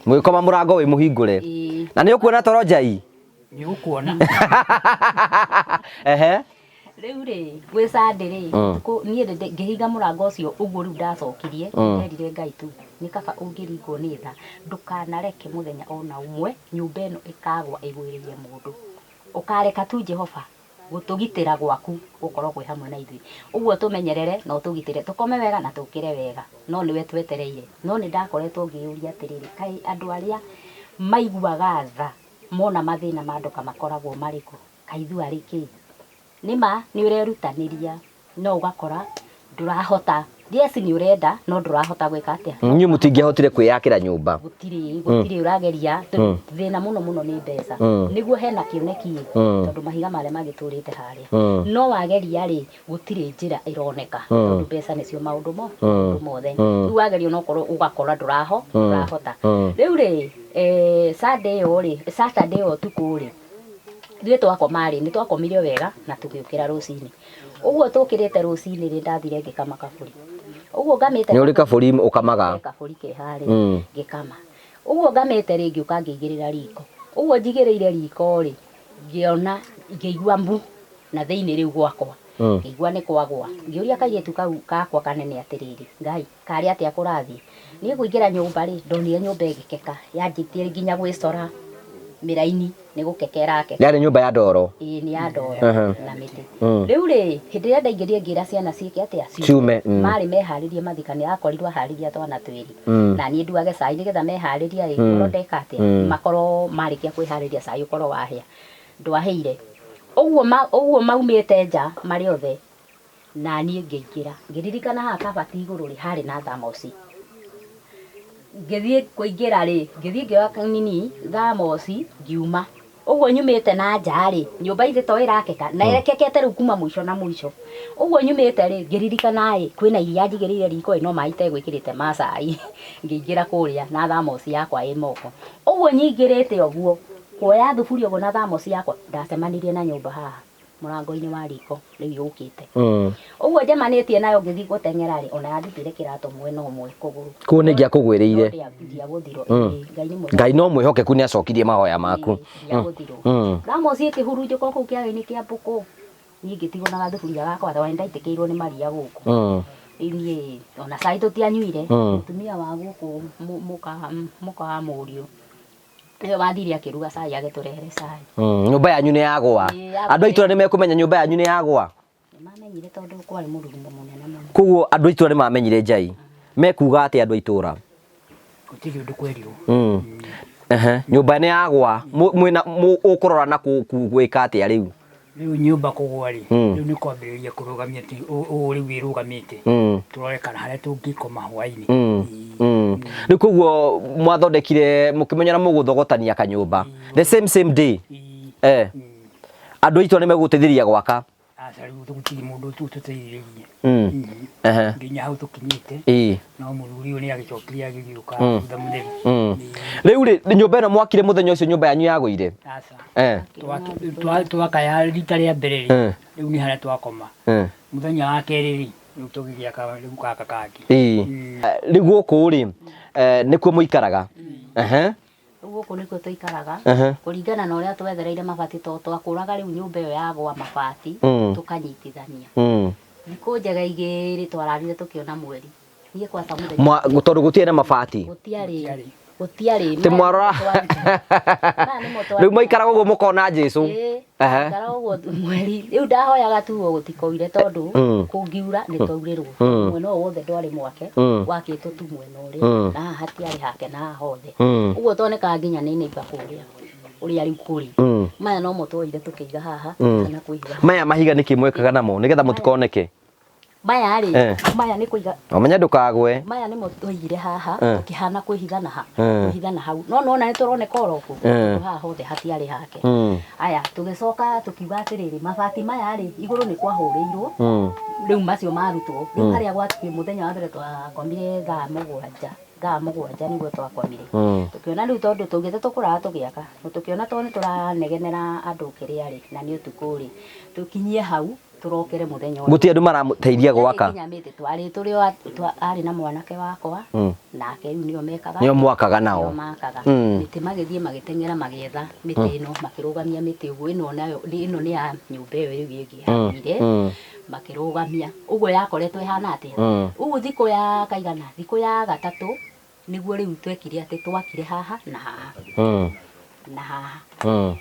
Mũgĩkoma mũrango wĩ mũhingũre. Ĩĩ. Na nĩ ũkuona toro Njai? Nĩ ũkuona. Ehe. Rĩu rĩ, gwĩ Sunday rĩ, ũtukũ niĩ ngĩhinga mũrango ũcio ũguo rĩu ndacokirie, nderire Ngai tu, nĩ kaba ũngĩringwo nĩ tha, ndũkanareke mũthenya ona ũmwe nyũmba ĩno ĩkagwa ĩgwĩrĩire mũndũ. Ũkareka tu Jehova gũtũgitĩra gwaku gũkorwo kwĩ hamwe na ithuĩ. Ũguo tũmenyerere na ũtũgitĩre, tũkome wega na tũkĩre wega, no nĩwe twetereire. No nĩ ndakoretwo ngĩyũria atĩrĩrĩ, kaĩ andũ arĩa maiguaga tha mona mathĩna ma andũ makoragwo marĩ kũ? Kaĩ ithuĩ arĩ kĩ? Nĩ ma nĩ ũrerutanĩria no ũgakora ndũrahota. Yes, nĩ ũrenda no ndũrahota gwĩka atĩa? Inyuĩ mũtingĩahotire kwĩyakĩra nyũmba. Gũtirĩ, gũtirĩ ũrageria. Thĩna mũno mũno nĩ mbeca. Nĩguo hena kĩoneki ĩ, tondũ mahiga marĩa magĩtũrĩte harĩa. No wageria rĩ, gũtirĩ njĩra ĩroneka, tondũ mbeca nĩcio maũndũ maũndũ mothe. Rĩu wageria onokorwo ũgakora ndũrahota. Rĩu rĩ, Sunday ĩyo rĩ, Saturday ĩyo ũtukũ rĩ, ithuĩ twakoma rĩ, nĩ twakomire wega na tũgĩũkĩra rũcinĩ. Ũguo tũkĩrĩte rũcinĩ rĩ, ndathire ngĩkama kabũri. Ũguo ngamĩte Nĩ ũrĩ kabũri ũkamaga? Kabũri ke harĩa, ngĩkama. Ũguo ngamĩte rĩ, ngĩũka ngĩigĩrĩra riko. Ũguo njigĩrĩire riko rĩ, ngĩona, ngĩigua mbu na thĩinĩ rĩu gwakwa. Ngĩigua nĩ kwagwa. Ngĩũria kairĩtu kau gakwa kanene atĩrĩrĩ, Ngai, karĩ atĩa kũrathiĩ? Niĩ kũingĩra nyũmba rĩ, ndonire nyũmba ĩgĩkeka, yanjĩtie nginya gwĩcora mĩraini nĩ gũkeka ĩrakeka. Yarĩ nyũmba ya ndoro? Ĩĩ, nĩ ya ndoro na mĩtĩ. Rĩu rĩ, hĩndĩ ĩrĩa ndaingĩrire ngĩra ciana ciĩke atĩa? Ciume. Marĩ meharĩrie mathikani, akorirwo aharĩria twana twĩrĩ. Na niĩ nduage cai nĩgetha meharĩria rĩ, ngorwo ndeka atĩa? Makorwo marĩkia kwĩharĩria cai ũkorwo wahĩa. Ndwahĩire. Ũguo ũguo maumĩte nja marĩ othe, na niĩ ngĩingĩra. Ngĩririkana haha kabati igũrũ rĩ, harĩ na thamoci. Ngĩthiĩ kũingĩra rĩ, ngĩthiĩ ngĩoya nini thamoci, ngiuma. Ũguo nyumĩte na nja rĩ, nyũmba ithe to ĩrakeka, na ĩrekekete rĩu kuma mũico na mũico. Ũguo nyumĩte rĩ, ngĩririkana ĩ, kwĩna iria njigĩrĩire riko ĩ, no maĩ itegwĩkĩrĩte ma cai. Ngĩingĩra kũrĩa na thamoci yakwa ĩ moko. Ũguo nyingĩrĩte ũguo, kuoya thuburia ũguo na thamoci yakwa, ndacemanirie na nyũmba haha mũrango-inĩ wa riko rĩu yũkĩte. Ũguo njemanĩtie nayo ngĩthiĩ gũteng'era rĩ, ona yandutĩire kĩratũ mwena ũmwe kũgũrũ. Kũu nĩ ngĩakũgwĩrĩire. No ndiagũthirwo. Ĩĩ, Ngai nĩ mwega. Ngai no mwĩhokeku nĩ acokirie mahoya maku. Ĩĩ, ndiagũthirwo. Thamoci ĩkĩhurunjũka kũu kĩaga-inĩ kĩa mbũkũ. Niĩ ngĩtigwo na gathuburia gakwa tondũ nĩndaitĩkĩirwo nĩ maria gũkũ. Rĩu niĩ ona cai tũtianyuire. Mũtumia wa gũkũ mũka wa mũriũ nĩwe wathire akĩruga cai agĩtũrehere cai. Nyũmba yanyu nĩ yagwa. Ĩĩ, yagwa. Andũ a itũũra nĩ mekũmenya nyũmba yanyu nĩ yagwa. Nĩ mamenyire tondũ kwarĩ mũrurumo mũnene mũno. Koguo andũ a itũũra nĩ mamenyire Njai. Mekuga atĩa andũ a itũũra? Gũtirĩ ũndũ kwerirwo. Ehe, nyũmba nĩ yagwa. Mwĩna ũkũrora na gwĩka atĩa rĩu? Rĩu nyũmba kũgwa rĩ, rĩu nĩ kwambĩrĩria kũrũgamia ti ũũ rĩu ĩrũgamĩte. Tũrore kana harĩa tũngĩkoma hwainĩ. Rĩu koguo mwathondekire mũkĩmenya na mũgũthogotania kanyũmba. The same same day. Andũ a itũũra nĩ megũgũteithĩrĩria gwaka. Aca rĩu gũtirĩ mũndũ ũtũteithĩrĩirie. Nginya hau tũkinyĩte. No mũthuri ũyũ nĩ agĩcokire agĩgĩũka thutha mũtheri. Rĩu rĩ, nyũmba ĩno mwakire mũthenya ũcio nyũmba yanyu yagũire? Aca. Twaka ya rita rĩa mbere rĩ, rĩu nĩ harĩa twakoma. Mũthenya wa kerĩ rĩ, rĩu tũgĩgĩaka rĩu gaka kangĩ. Rĩu gũkũ rĩ, nĩkuo mũikaraga? Ehe. Rĩu gũkũ nĩkuo tũikaraga, kũringana na ũrĩa twethereire mabati, tondũ twakũraga rĩu nyũmba ĩyo yagwa mabati, tũkanyitithania. Thikũ njega igĩrĩ twararire tũkĩona mweri. Niĩ kwaca mũthenya. Tondũ gũtiarĩ na mabati? Gũtiarĩ. Gũtiarĩ. Ti mwarora. Maya nĩmo twarutaga. Rĩu maikaraga ũguo mũkona Jesũ. Ĩĩ. Maikaraga ũguo mweri. Rĩu ndahoyaga tu ũguo gũtikoire tondũ kũngiura nĩ twaurĩrwo. Mwena ũyũ wothe ndwarĩ mwake, wakĩtwo tu mwena ũrĩa. Na haha hatiarĩ hake na haha hothe. Ũguo twonekaga nginya nĩ neighbor kũrĩa. Ũrĩa rĩu kũrĩ. Maya nomo twoire tũkĩiga haha, kana kwĩhiga. Maya mahiga nĩkĩ mwekaga namo nĩgetha mũtikoneke? Maya rĩ, maya nĩ kũiga. Ũmenye ndũkagwe. Maya nĩmo twaigire haha, tũkĩhana kwĩhitha na ha, kwĩhitha na hau. No nĩwona nĩ tũroneka oro kũ, tondũ haha hothe hatiarĩ hake. Aya, tũgĩcoka tũkiuga atĩrĩrĩ, mabati maya rĩ, igũrũ nĩ kwahũrĩirwo, rĩu macio marutwo. Rĩu harĩa gwatuĩ mũthenya wa mbere twakomire thaa mũgwanja, thaa mũgwanja nĩguo twakomire. Tũkĩona rĩu tondũ twaugĩte tũkũrara tũgĩaka, tũkĩona tondũ nĩ tũranegenera andũ kĩrĩa rĩ, na nĩ ũtukũ rĩ, tũkinyie hau, tũrokere mũthenya ũyũ. Gũtirĩ andũ maramũteithia gwaka? Nginya mĩtĩ twarĩ tũrĩ o arĩ na mwanake wakwa nake rĩu nĩo mekaga Nĩo mwakaga nao? Nĩo makaga. Mĩtĩ magĩthiĩ magĩteng'era magĩetha mĩtĩ ĩno makĩrũgamia mĩtĩ ũguo ĩno nayo ĩno nĩ ya nyũmba ĩyo rĩu ĩngĩ yagũire makĩrũgamia ũguo yakoretwo ĩhana atĩa ũguo thikũ ya kaigana thikũ ya gatatũ nĩguo rĩu twekire atĩ twakire haha na haha na haha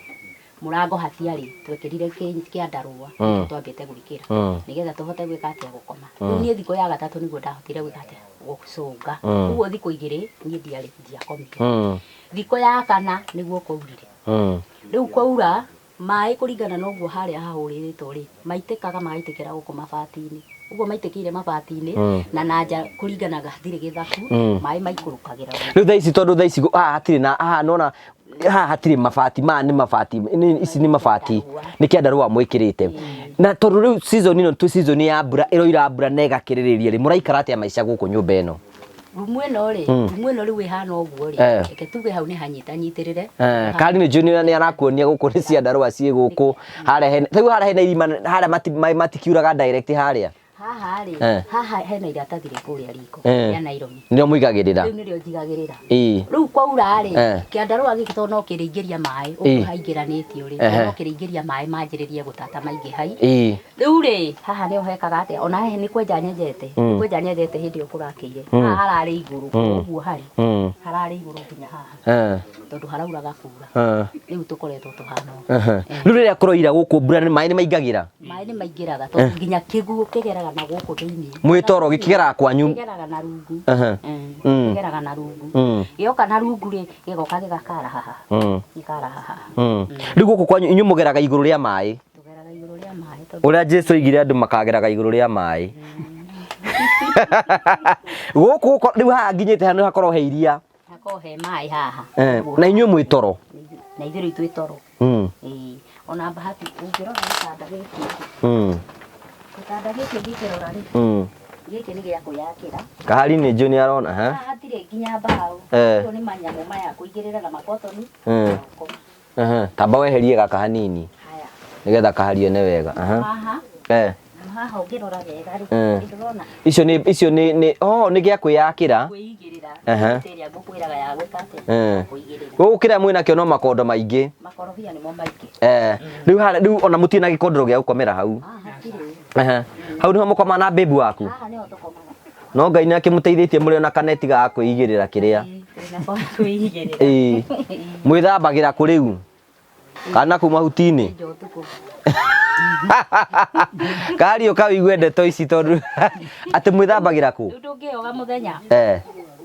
mũrango hatiarĩ twekĩrire kĩandarũa nĩkĩo twambĩte gwĩkĩra nĩgetha tũhote gwĩka atĩa gũkoma. Rĩu niĩ thikũ ya gatatũ nĩguo ndahotire gwĩka atĩa gũcũnga. Ũguo thikũ igĩrĩ niĩ ndiarĩ ndiakomire. Thikũ ya kana nĩguo kwaurire. Rĩu kwaura maĩ kũringana na ũguo harĩa hahũrĩrĩtwo rĩ maitĩkaga magaitĩkĩra gũkũ mabati-inĩ. Ũguo maitĩkĩire mabati-inĩ na na nja kũringana hatirĩ gĩthaku maĩ maikũrũkagĩra. Rĩu thaa ici tondũ thaa ici haha hatirĩ na haha nona haha hatirĩ mabati maya nĩ mabati ici nĩ mabati nĩ kĩandarũa mwĩkĩrĩte. Na tondũ rĩu season ĩno twĩ season ya mbura ĩroira mbura na ĩgakĩrĩrĩria rĩ mũraikara atĩa maica gũkũ nyũmba ĩno? Rumu ĩno rĩ, rumu ĩno rĩu ĩhana ũguo rĩ, reke tuge hau nĩ hanyitanyitĩrĩre. Kari nĩ njũĩ nĩ arakuonia gũkũ nĩ ciandarũa ciĩ gũkũ harĩa hena rĩu harĩa hena irima harĩa maĩ matikiuraga direct harĩa. Haha rĩ, haha hena iratathi rĩ kũrĩa riko rĩa naironi. Nĩrĩo mũigagĩrĩra? Rĩu nĩrĩo njigagĩrĩra. Rĩu kwaura rĩ, kĩandarũa gĩkĩ tondũ no kĩrĩingĩria maĩ ũguo haingĩranĩtio rĩ, no kĩrĩingĩria maĩ manjĩrĩrie gũtata maingĩ hai. Rĩu rĩ, haha nĩho hekaga atĩa? Ona haha nĩ kwenja nyenjete, nĩ kwenja nyenjete hĩndĩ ĩyo kũrakĩire. Haha hararĩ igũrũ, ũguo harĩ, hararĩ igũrũ nginya haha. Tondũ harauraga kura. Rĩu tũkoretwo tũhana ũguo. Rĩu rĩrĩa kũroira gũkũ mbura maĩ nĩ maingagĩra? Maĩ nĩ maingĩraga tondũ nginya kĩguũ kĩgeraga na gũkũ thĩinĩ. Mwĩ toro gĩkĩgeraga kwanyu? Kĩgeraga na rungu. Kĩgeraga na rungu. Gĩoka na rungu rĩ, gĩgoka gĩgakara haha. Gĩkara haha. Rĩu gũkũ kwanyu inyuĩ mũgeraga igũrũ rĩa maĩ? Tũgeraga igũrũ rĩa maĩ tondũ Ũrĩa Jesu oigire andũ makageraga igũrũ rĩa maĩ. Gũkũ rĩu haha nginyĩte haha nĩ hakorwo he iria. Hakorwo he maĩ haha. Na inyuĩ mwĩ toro? Na ithuĩ rĩu twĩ toro. Ĩĩ. Ona bahati ũngĩrora gĩtanda gĩkĩ. Gĩtanda gĩkĩ ũngĩkĩrora rĩ. Gĩkĩ nĩ gĩa kwĩyakĩra. Kahari nĩ njũĩ nĩ arona, ha? Haha hatirĩ nginya mbaũ. Ũguo nĩ manyamũ maya kũigĩrĩra na makotoni. Tamba weherie gaka hanini. Haya. Nĩgetha kahari one wega. Haha. Haha ũngĩrora wega rĩ, nĩndĩrona. Icio nĩ, icio nĩ, nĩ, oh, nĩ gĩa kwĩyakĩra. Kwĩigĩrĩra. Mĩtĩ ĩrĩa ngũkwĩraga ya gwĩka atĩa? Kũigĩrĩra. Gũkũ kĩrĩa mwĩnakĩo no makondo maingĩ. Makorobia nĩmo maingĩ. Rĩu harĩa, rĩu ona mũtirĩ na gĩkondoro gĩa gũkomera hau. Haha hatirĩ. Hau nĩho mũkomaga na babe waku? Haha nĩho tũkomaga. No Ngai nĩ akĩmũteithĩtie mũrĩ ona kaneti ga kwĩigĩrĩra kĩrĩa. Ĩĩ, twĩna ga kwĩigĩrĩra. Ĩĩ. Mwĩthambagĩra kũ rĩu? Kana kũ mahuti-inĩ? Nja ũtukũ. Kariũ ka ũigue ndeto ici tondũ atĩ mwĩthambagĩra kũ? Rĩu ndũngĩyoga mũthenya.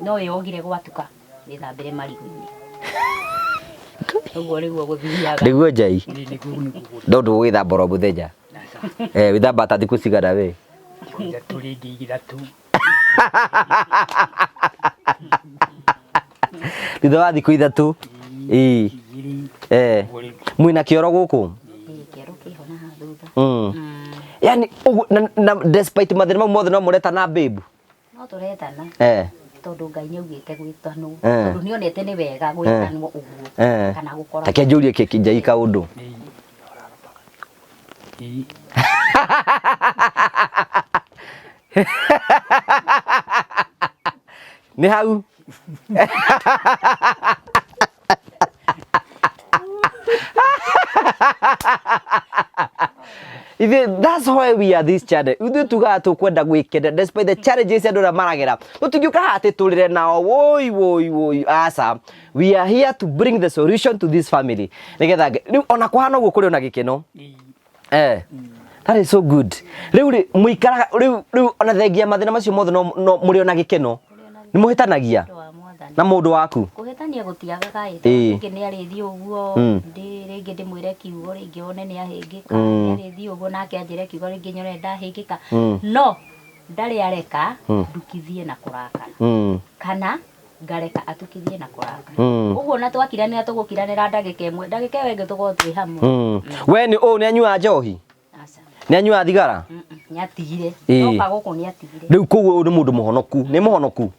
No wĩyogire gwatuka wĩthambĩre marigũ-inĩ. Ũguo nĩguo gũthiaga. Nĩguo Njai? No ndũgũgĩthamba oro mũthenya. Wĩthamba ta thikũ cigana we? Thikũ ithatũ rĩngĩ ithatũ. Thutha wa thikũ ithatũ. Ĩĩ. Mwĩna kĩoro gũkũ? Ĩĩ, kĩoro kĩho na haha thutha. Yaani ũguo na despite mathĩna mau mothe no mũretana babe? No tũretana. Tondũ Ngai nĩ augĩte gwĩtanwo. Tondũ nĩ onete nĩ wega gwĩtanwo ũguo. Kana gũkoragwo. Take njũrie kĩki Njai kaũndũ. Nĩ hau. Ithe, that's why we are this channel. Ithuĩ tugaga tũkwenda gwĩkenia despite the challenges andũ arĩa maragera. Tũtingĩũka haha atĩ tũrĩre nao woi woi woi aca. We are here to bring the solution to this family. Nĩgetha rĩu ona kũhana ũguo kũrĩ ona gĩkeno. That is so good. Rĩu rĩ mũikaraga rĩu rĩu ona thengia mathĩna macio mothe no no mũrĩ ona gĩkeno. Nĩ mũhĩtanagia na mũndũ waku? Kũhĩtania gũtiagaga ĩ, tondũ rĩngĩ nĩ arĩthiĩ ũguo, rĩngĩ ndĩmwĩre kiugo rĩngĩ one nĩ ahĩngĩka, nĩ arĩthiĩ ũguo nake anjĩre kiugo rĩngĩ nyone ndahĩngĩka. No Ndarĩ areka ndukithie na kũrakara kana ngareka atukithie na kũrakara. Ũguo na twakiranĩra tũgũkiranĩra ndagĩka ĩmwe, ndagĩka ĩyo ĩngĩ tũkorwo twĩ hamwe. We nĩ ũũ nĩ anyuaga njohi? Aca. Nĩ anyuaga thigara? Nĩ atigire. Ĩĩ. Oka gũkũ nĩ atigire. Rĩu koguo ũyũ nĩ mũndũ mũhonoku. Nĩ mũhonoku?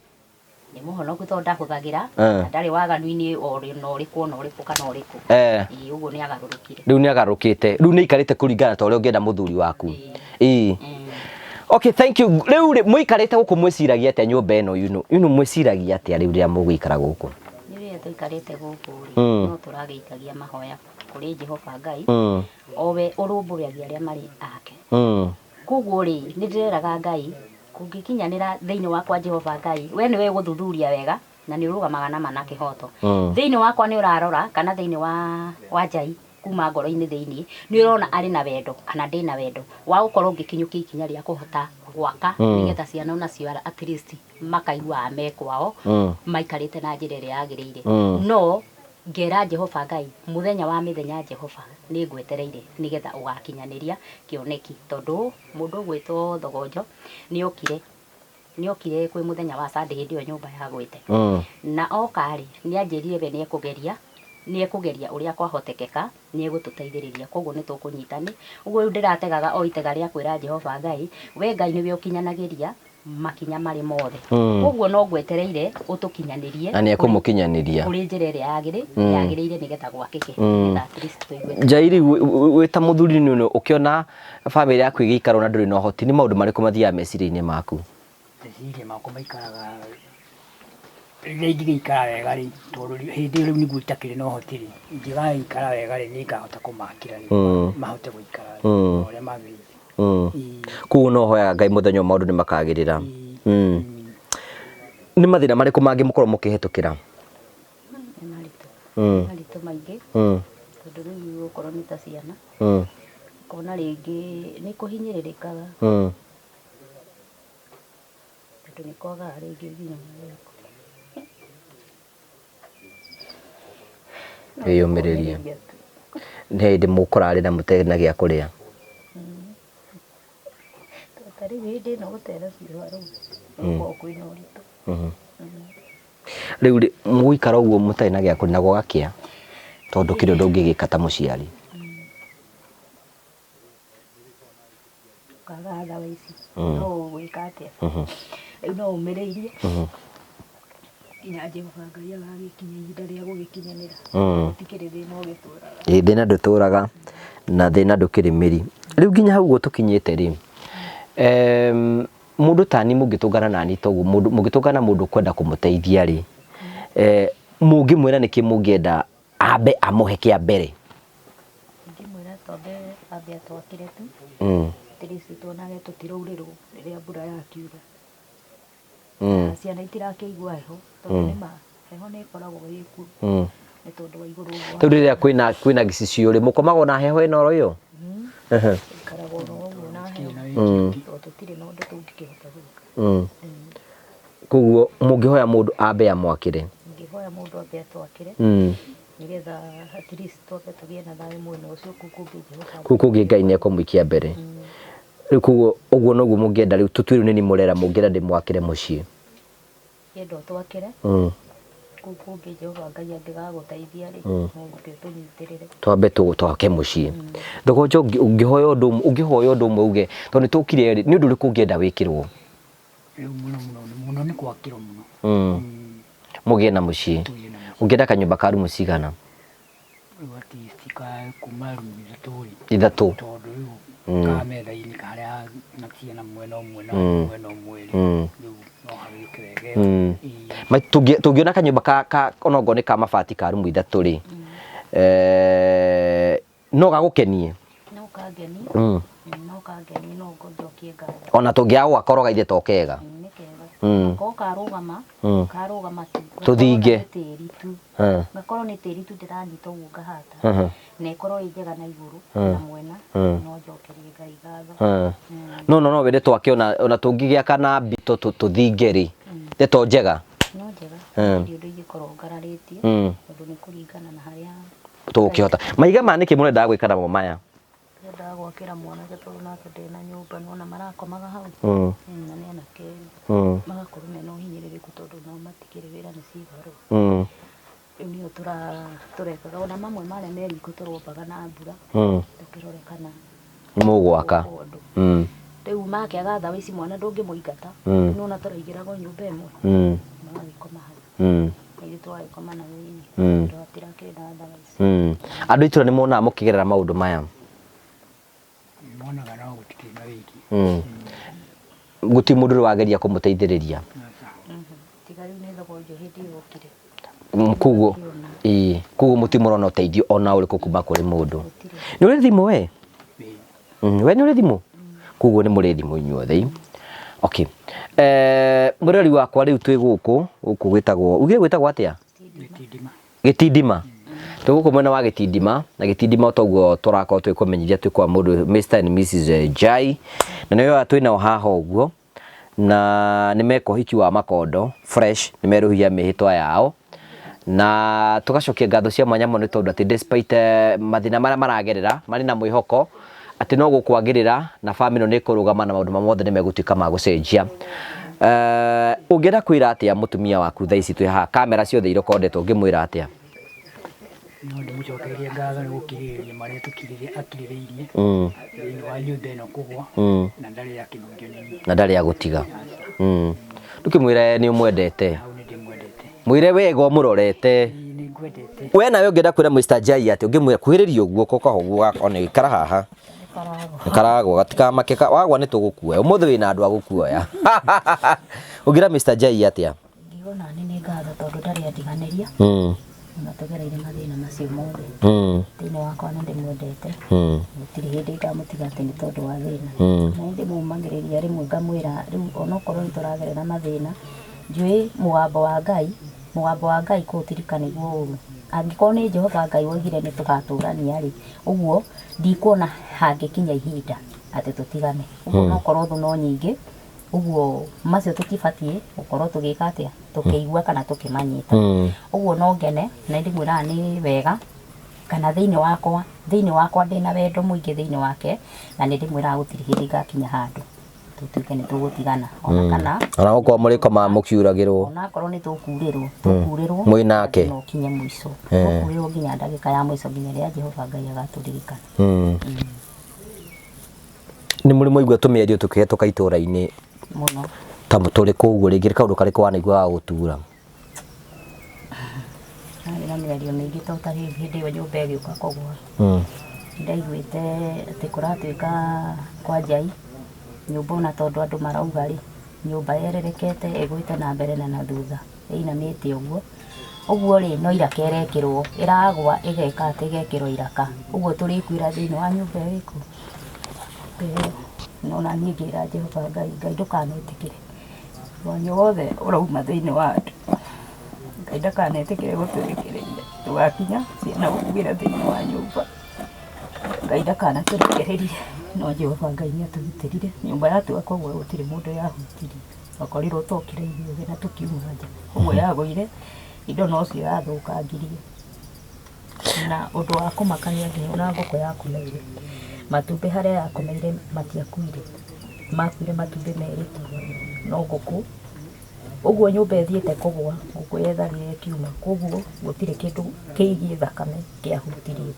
Nĩ mũhonoku tondũ ndahũthagĩra na ndarĩ waganu-inĩ na ũrĩkũ ona ũrĩkũ kana ũrĩkũ. Ĩĩ, ũguo nĩ agarũrũkire. Rĩu nĩ agarũrũkĩte. Rĩu nĩ aikarĩte kũringana ta ũrĩa ũngĩenda mũthuri waku. Ĩĩ. Okay, thank you. Rĩu rĩ, mũikarĩte gũkũ mwĩciragia atĩa nyũmba ĩno you know? You know, mwĩciragia atĩa rĩu rĩrĩa mũgũikara gũkũ? Nĩ rĩrĩa tũikarĩte gũkũ rĩ, no tũragĩikagia mahoya kũrĩ Jehova Ngai, o we ũrũmbũyagia arĩa marĩ ake. Koguo rĩ, nĩ ndĩreraga Ngai, kũngĩkinyanĩra thĩinĩ wakwa Jehova Ngai, we nĩwe ũgũthuthuria wega na nĩ ũrũgamaga na ma na kĩhoto. Thĩinĩ wakwa nĩ ũrarora kana thĩinĩ wa Ngai kuma ngoro-inĩ thĩinĩ, nĩ ũrona arĩ na wendo kana ndĩ na wendo wa gũkorwo ngĩkinyũkia ikinya rĩa kũhota gwaka nĩgetha ciana onacio at least makaiguaga me kwao maikarĩte na njĩra ĩrĩa yagĩrĩire. No ngera Jehova Ngai, mũthenya wa mĩthenya Jehova nĩ ngwetereire nĩgetha ũgakinyanĩria kĩoneki, tondũ mũndũ ũgwĩtwo Thogonjo nĩ okire, nĩ okire kwĩ mũthenya wa Sunday hĩndĩ ĩyo nyũmba yagwĩte. Na oka rĩ, nĩ anjĩrire we nĩ ekũgeria, nĩ ekũgeria ũrĩa kwahotekeka nĩ egũtũteithĩrĩria, koguo nĩ tũkũnyitani. Ũguo rĩu ndĩrategaga o itega rĩa kwĩra Jehova Ngai, we Ngai nĩwe ũkinyanagĩria makinya marĩ mothe. Koguo no ngwetereire ũtũkinyanĩrie Na nĩ ekũmũkinyanĩria. kũrĩ njĩra ĩrĩa yagĩrĩire nĩgetha gwakĩke, nĩgetha at least tũigue. Njairi, wĩ ta mũthuri nĩ ũkĩona bamĩrĩ yaku ĩgĩikarwo na ndũrĩ na ũhoti, nĩ maũndũ marĩkũ mathiaga meciria-inĩ maku? Meciria makwa maikaraga rĩrĩa ingĩgĩikara wega rĩ, tondũ hĩndĩ ĩyo rĩu nĩguo itakĩrĩ na ũhoti rĩ, ingĩgaikara wega rĩ, nĩ ngahota kũmakĩra rĩ, mahote gũikara ũrĩa magĩrĩire. Koguo no ũhoyaga Ngai mũthenya ũmwe maũndũ nĩ makagĩrĩra. Nĩ mathĩna marĩkũ mangĩ mũkoragwo mũkĩhĩtũkĩra? Nĩ maritũ. Maritũ maingĩ. Tondũ rĩu okorwo nĩ ta ciana, ũkona rĩngĩ nĩ kũhinyĩrĩrĩkaga. Tondũ nĩ kwagaga rĩngĩ nginya gĩa kũrĩa. Wĩyũmĩrĩrie. Nĩ hĩndĩ mũkũrarĩra mũtarĩ na gĩa kũrĩa? Ta rĩu hĩndĩ ĩno gũtera ciũa rĩu gũkoragwo kwĩna ũritũ. Rĩu rĩ, mũgũikara ũguo mũtarĩ na gĩa kũrĩa na gũgakĩa tondũ ndũkĩrĩ ũndũ ũngĩgĩka ta mũciari? Ũkaga ndawa ici no ũgwĩka atĩa? Rĩu no ũmĩrĩirie nginya Jehova Ngai agagĩkinya ihinda rĩa gũgĩkinyanĩra. Gũtikĩrĩ thĩna ũgĩtũraga. Ĩĩ thĩna ndũtũraga na thĩna ndũkĩrĩ mĩri. Rĩu nginya hau ũguo tũkinyĩte rĩ, mũndũ tani mũngĩtũngana nani ta ũguo, mũngĩtũngana na mũndũ ũkwenda kũmũteithia rĩ, mũngĩmwĩra nĩkĩ mũngĩenda ambe amũhe kĩa mbere? Ingĩmwĩra twambe ambe atwakĩre tu, at least tuonage tũtiraurĩrwo rĩrĩa mbura yakiura. Na ciana itirakĩigua heho, tondũ nĩ ma heho nĩ ĩkoragwo ĩkuo nĩ tondũ wa igũrũ ũguo. Rĩu rĩrĩa kwĩna gĩcicio rĩ, mũkomaga na heho ĩno oro ĩyo? Tũikaraga oro ũguo na heho, tondũ tũtirĩ na ũndũ tũngĩkĩhota gwĩka. Koguo mũngĩhoya mũndũ ambe amwakĩre? Ingĩhoya mũndũ ambe atwakĩre, nĩgetha at least twambe tũgĩe na thayũ mwena ũcio, kũu kũngĩ Jehova. Kũu kũngĩ Ngai nĩ ekũmũikia mbere. Rĩu koguo ũguo noguo mũngĩenda rĩu tũtue rĩu nĩ niĩ mũrera mũngĩenda ndĩmwakĩre mũciĩ. Ingĩenda ũtwakĩre, kũu kũngĩ Jehova Ngai angĩgagũteithia rĩ, no ũke ũtũnyitĩrĩre. Twambe twake mũciĩ. Thogonjo ũngĩhoya ũndũ ũmwe, ũngĩhoya ũndũ ũmwe uge tondũ nĩ tũkire rĩ, nĩ ũndũ ũrĩkũ ũngĩenda wĩkĩrwo? Rĩu mũno mũno mũno nĩ gwakĩrwo mũno. Mũgĩe na mũciĩ. Tũgĩe na mũciĩ. Ũngĩenda kanyũmba ka rumu cigana? Rĩu at least ka kuma rumu ithatũ rĩ. Ithatũ. Tondũ rĩu ka metha-inĩ karĩa na ciana mwena ũmwe na mwena ũmwe rĩ, rĩu no hagĩũke wega. Ĩĩ. Tũngĩona kanyũmba ka onokorwo nĩ ka mabati ka rumu ithatũ rĩ, no gagũkenie? No kangenie. No kangenie, no njokie ngatho. Ona tũngĩaga gũgakoroga ithe to kega. Nĩ kega. Ko karũgama, karũgama tu. Tũthinge. Gakorwo nĩ tĩri tu. Gakorwo nĩ tĩri tu ndĩranyita ũguo ngahata. Na ĩkorwo ĩ njega na igũrũ na mwena, no njokerie Ngai ngatho. No, no, no wende twake ona tũngĩgĩaka na mbito tũthinge rĩ, ndeto njega. No njega. Ndirĩ ũndũ ingĩkorwo ngararĩtie, tondũ nĩ kũringana na harĩa tũgũkĩhota. Mahiga ma nĩkĩ mũrendaga gwĩka namo maya? Twendaga gwaka Gwakĩra mwanake tondũ nake ndĩ na nyũmba nĩwona marakomaga hau. Na nĩ anake erĩ. Magakorwo mena ũhinyĩrĩrĩku tondũ nao matikĩrĩ wĩra nĩ cibarũa. Rĩu nĩyo tũrekaga ona mamwe marĩa me riko tũrombaga na mbura. Tũkĩrore kana Mũgwaka. Gũkũ ũndũ. Rĩu makĩaga thaũ ici mwana ndũngĩmũingata. Nĩwona tũraigĩragwo nyũmba ĩmwe. Magagĩkoma hau. Na ithuĩ tũgagĩkoma na thĩinĩ. Tondũ hatirakĩrĩ na thaũ ici. Andũ a itũra nĩ monaga mũkĩgerera maũndũ maya? Monaga no gũtikĩrĩ na wĩki. Gũtirĩ mũndũ ũrĩ wageria kũmũteithĩrĩria? Tiga rĩu nĩ thogora ũcio hĩndĩ ĩyo yokire. Koguo, ĩĩ, koguo mũtirĩ mũrona ũteithio ona ũrĩkũ kuma kũrĩ mũndũ. Nĩ ũrĩ thimũ we? We nĩ ũrĩ thimũ? Koguo nĩ mũrĩ thimũ inyuothe. Okay. Mũrori wakwa rĩu twĩ gũkũ, gũkũ gwĩtagwo, ugire gwĩtagwo atĩa? Gĩtindima. Gĩtindima. Twĩ gũkũ mwena wa Gĩtindima, na Gĩtindima o toguo tũrakorwo twĩkũmenyithia twĩ kwa mũndũ Mr and Mrs Jai, na nĩo aya twĩnao haha ũguo, na nĩ meka ũhiki wa makondo fresh, nĩ merũhia mĩhĩtwa yao, na tũgacokia ngatho cia mwanya mũno nĩ tondũ atĩ despite mathĩna marĩa maragerera, marĩ na mwĩhoko atĩ no gũkwagĩrĩra na famĩlĩ ĩno nĩ ĩkũrũgama na maũndũ mothe nĩ megũtuĩka ma gũcenjia. Ũngĩenda kwĩra atĩa mũtumia waku thaa ici twĩ haha, kamera ciothe irekondetwo, ũngĩmwĩra atĩa? No ndĩmũcokerie ngatho nĩ gũkirĩrĩria marĩa akirĩrĩirie thĩinĩ wa nyũmba ĩno kũgwa, na ndarĩ akĩnogio nĩ niĩ. Na ndarĩ agũtiga. Ndũkĩmwĩre nĩ ũmwendete. Hau nĩ ndĩmwendete. Mwĩre wega ũmũrorete. Ĩĩ, nĩ ngwendete. We nawe ũngĩenda kwĩra Mr Jai atĩ ũngĩmwĩra kuhĩrĩria ũguo koka ũguo one ikara haha. Nĩkaragwa gatikamake wagwa nĩ tũgũkuoya. Ũmũthĩ wĩna andũ a gũkuoya. Ũngĩra Mr Jai atĩa? Ngiuga nani nĩ ngatho tondũ ndarĩ andiganĩria. Ona tũgereire mathĩna macio mothe. Thĩinĩ wakwa nĩ ndĩmwendete. Gũtirĩ hĩndĩ ngamũtiga atĩ nĩ tondũ wa thĩna. Na nĩ ndĩmũmagĩrĩria rĩmwe ngamwĩra rĩu onokorwo nĩ tũragerera mathĩna, njũĩ mũgambo wa Ngai, mũgambo wa Ngai kũũtirika nĩguo ũru. Angĩkorwo nĩ Jehova Ngai woigire nĩ tũgatũrania rĩ, ũguo ndikuona hangĩkinya ihinda atĩ tũtigane. Ũguo nokorwo thũ no nyingĩ, ũguo macio tũtibatiĩ gũkorwo tũgĩka atĩa, tũkĩigua kana tũkĩmanyita. Ũguo no ngene na ndĩmwĩraga nĩ wega kana thĩinĩ wakwa, thĩinĩ wakwa ndĩna wendo mũingĩ thĩinĩ wake, na nĩ ndĩmwĩraga gũtirĩ hĩndĩ ngakinya handũ tũtuĩke nĩ tũgũtigana, ona kana ona gũkorwo mũrĩkomaga mũkiuragĩrwo, ona akorwo nĩ tũkurĩrwo, tũkurĩrwo mwĩ nake no kinye mũico, tũkurĩrwo nginya ndagĩka ya mũico, nginya rĩrĩa Jehova Ngai agatũririkana. Nĩ mũrĩ mwaigua tũmĩario tũkĩhetũka itũra-inĩ mũno ta tũrĩ kũu ũguo, rĩngĩ kaũndũ karĩkũ wanaigua ga gũgũtura? Harĩ na mĩario mĩingĩ to ta hĩndĩ ĩyo nyũmba ĩgĩũka kũgwa. Ndaiguĩte atĩ kũratuĩka kwa Njai nyũmba ona tondũ andũ marauga rĩ, nyũmba yererekete ĩgwĩte na mbere na na thutha ĩinamĩte ũguo. Ũguo rĩ, no iraka ĩrekĩrwo, ĩragwa ĩgeka atĩ ĩgekĩrwo iraka. Ũguo tũrĩkuĩra thĩinĩ wa nyũmba ĩyo ĩkũ. No na niĩ ngĩra Jehova Ngai, Ngai ndũkanetĩkĩre mwanya wothe ũrauma thĩinĩ wa andũ. Ngai ndakanetĩkĩre gũtũrekereria tũgakinya ciana gũkuĩra thĩinĩ wa nyũmba. Ngai ndakanatũrekererie, no Jehova Ngai nĩ atũgitĩrire. Nyũmba yatua kũgwa gũtirĩ mũndũ yahutirie. Twakorirwo twokire ithuothe na tũkiuma nja. Ũguo yagũire, indo nocio yathũkangirie. Na ũndũ wa kũmakania nginya ona ngũkũ yakomeire, matumbĩ harĩa yakomeire matiakuire, makuire matumbĩ merĩ tu, no ngũkũ, ũguo nyũmba ĩthiĩte kũgwa, ngũkũ yetharire ĩkiuma, koguo gũtirĩ kĩndũ kĩgiĩ thakame kĩahutirie.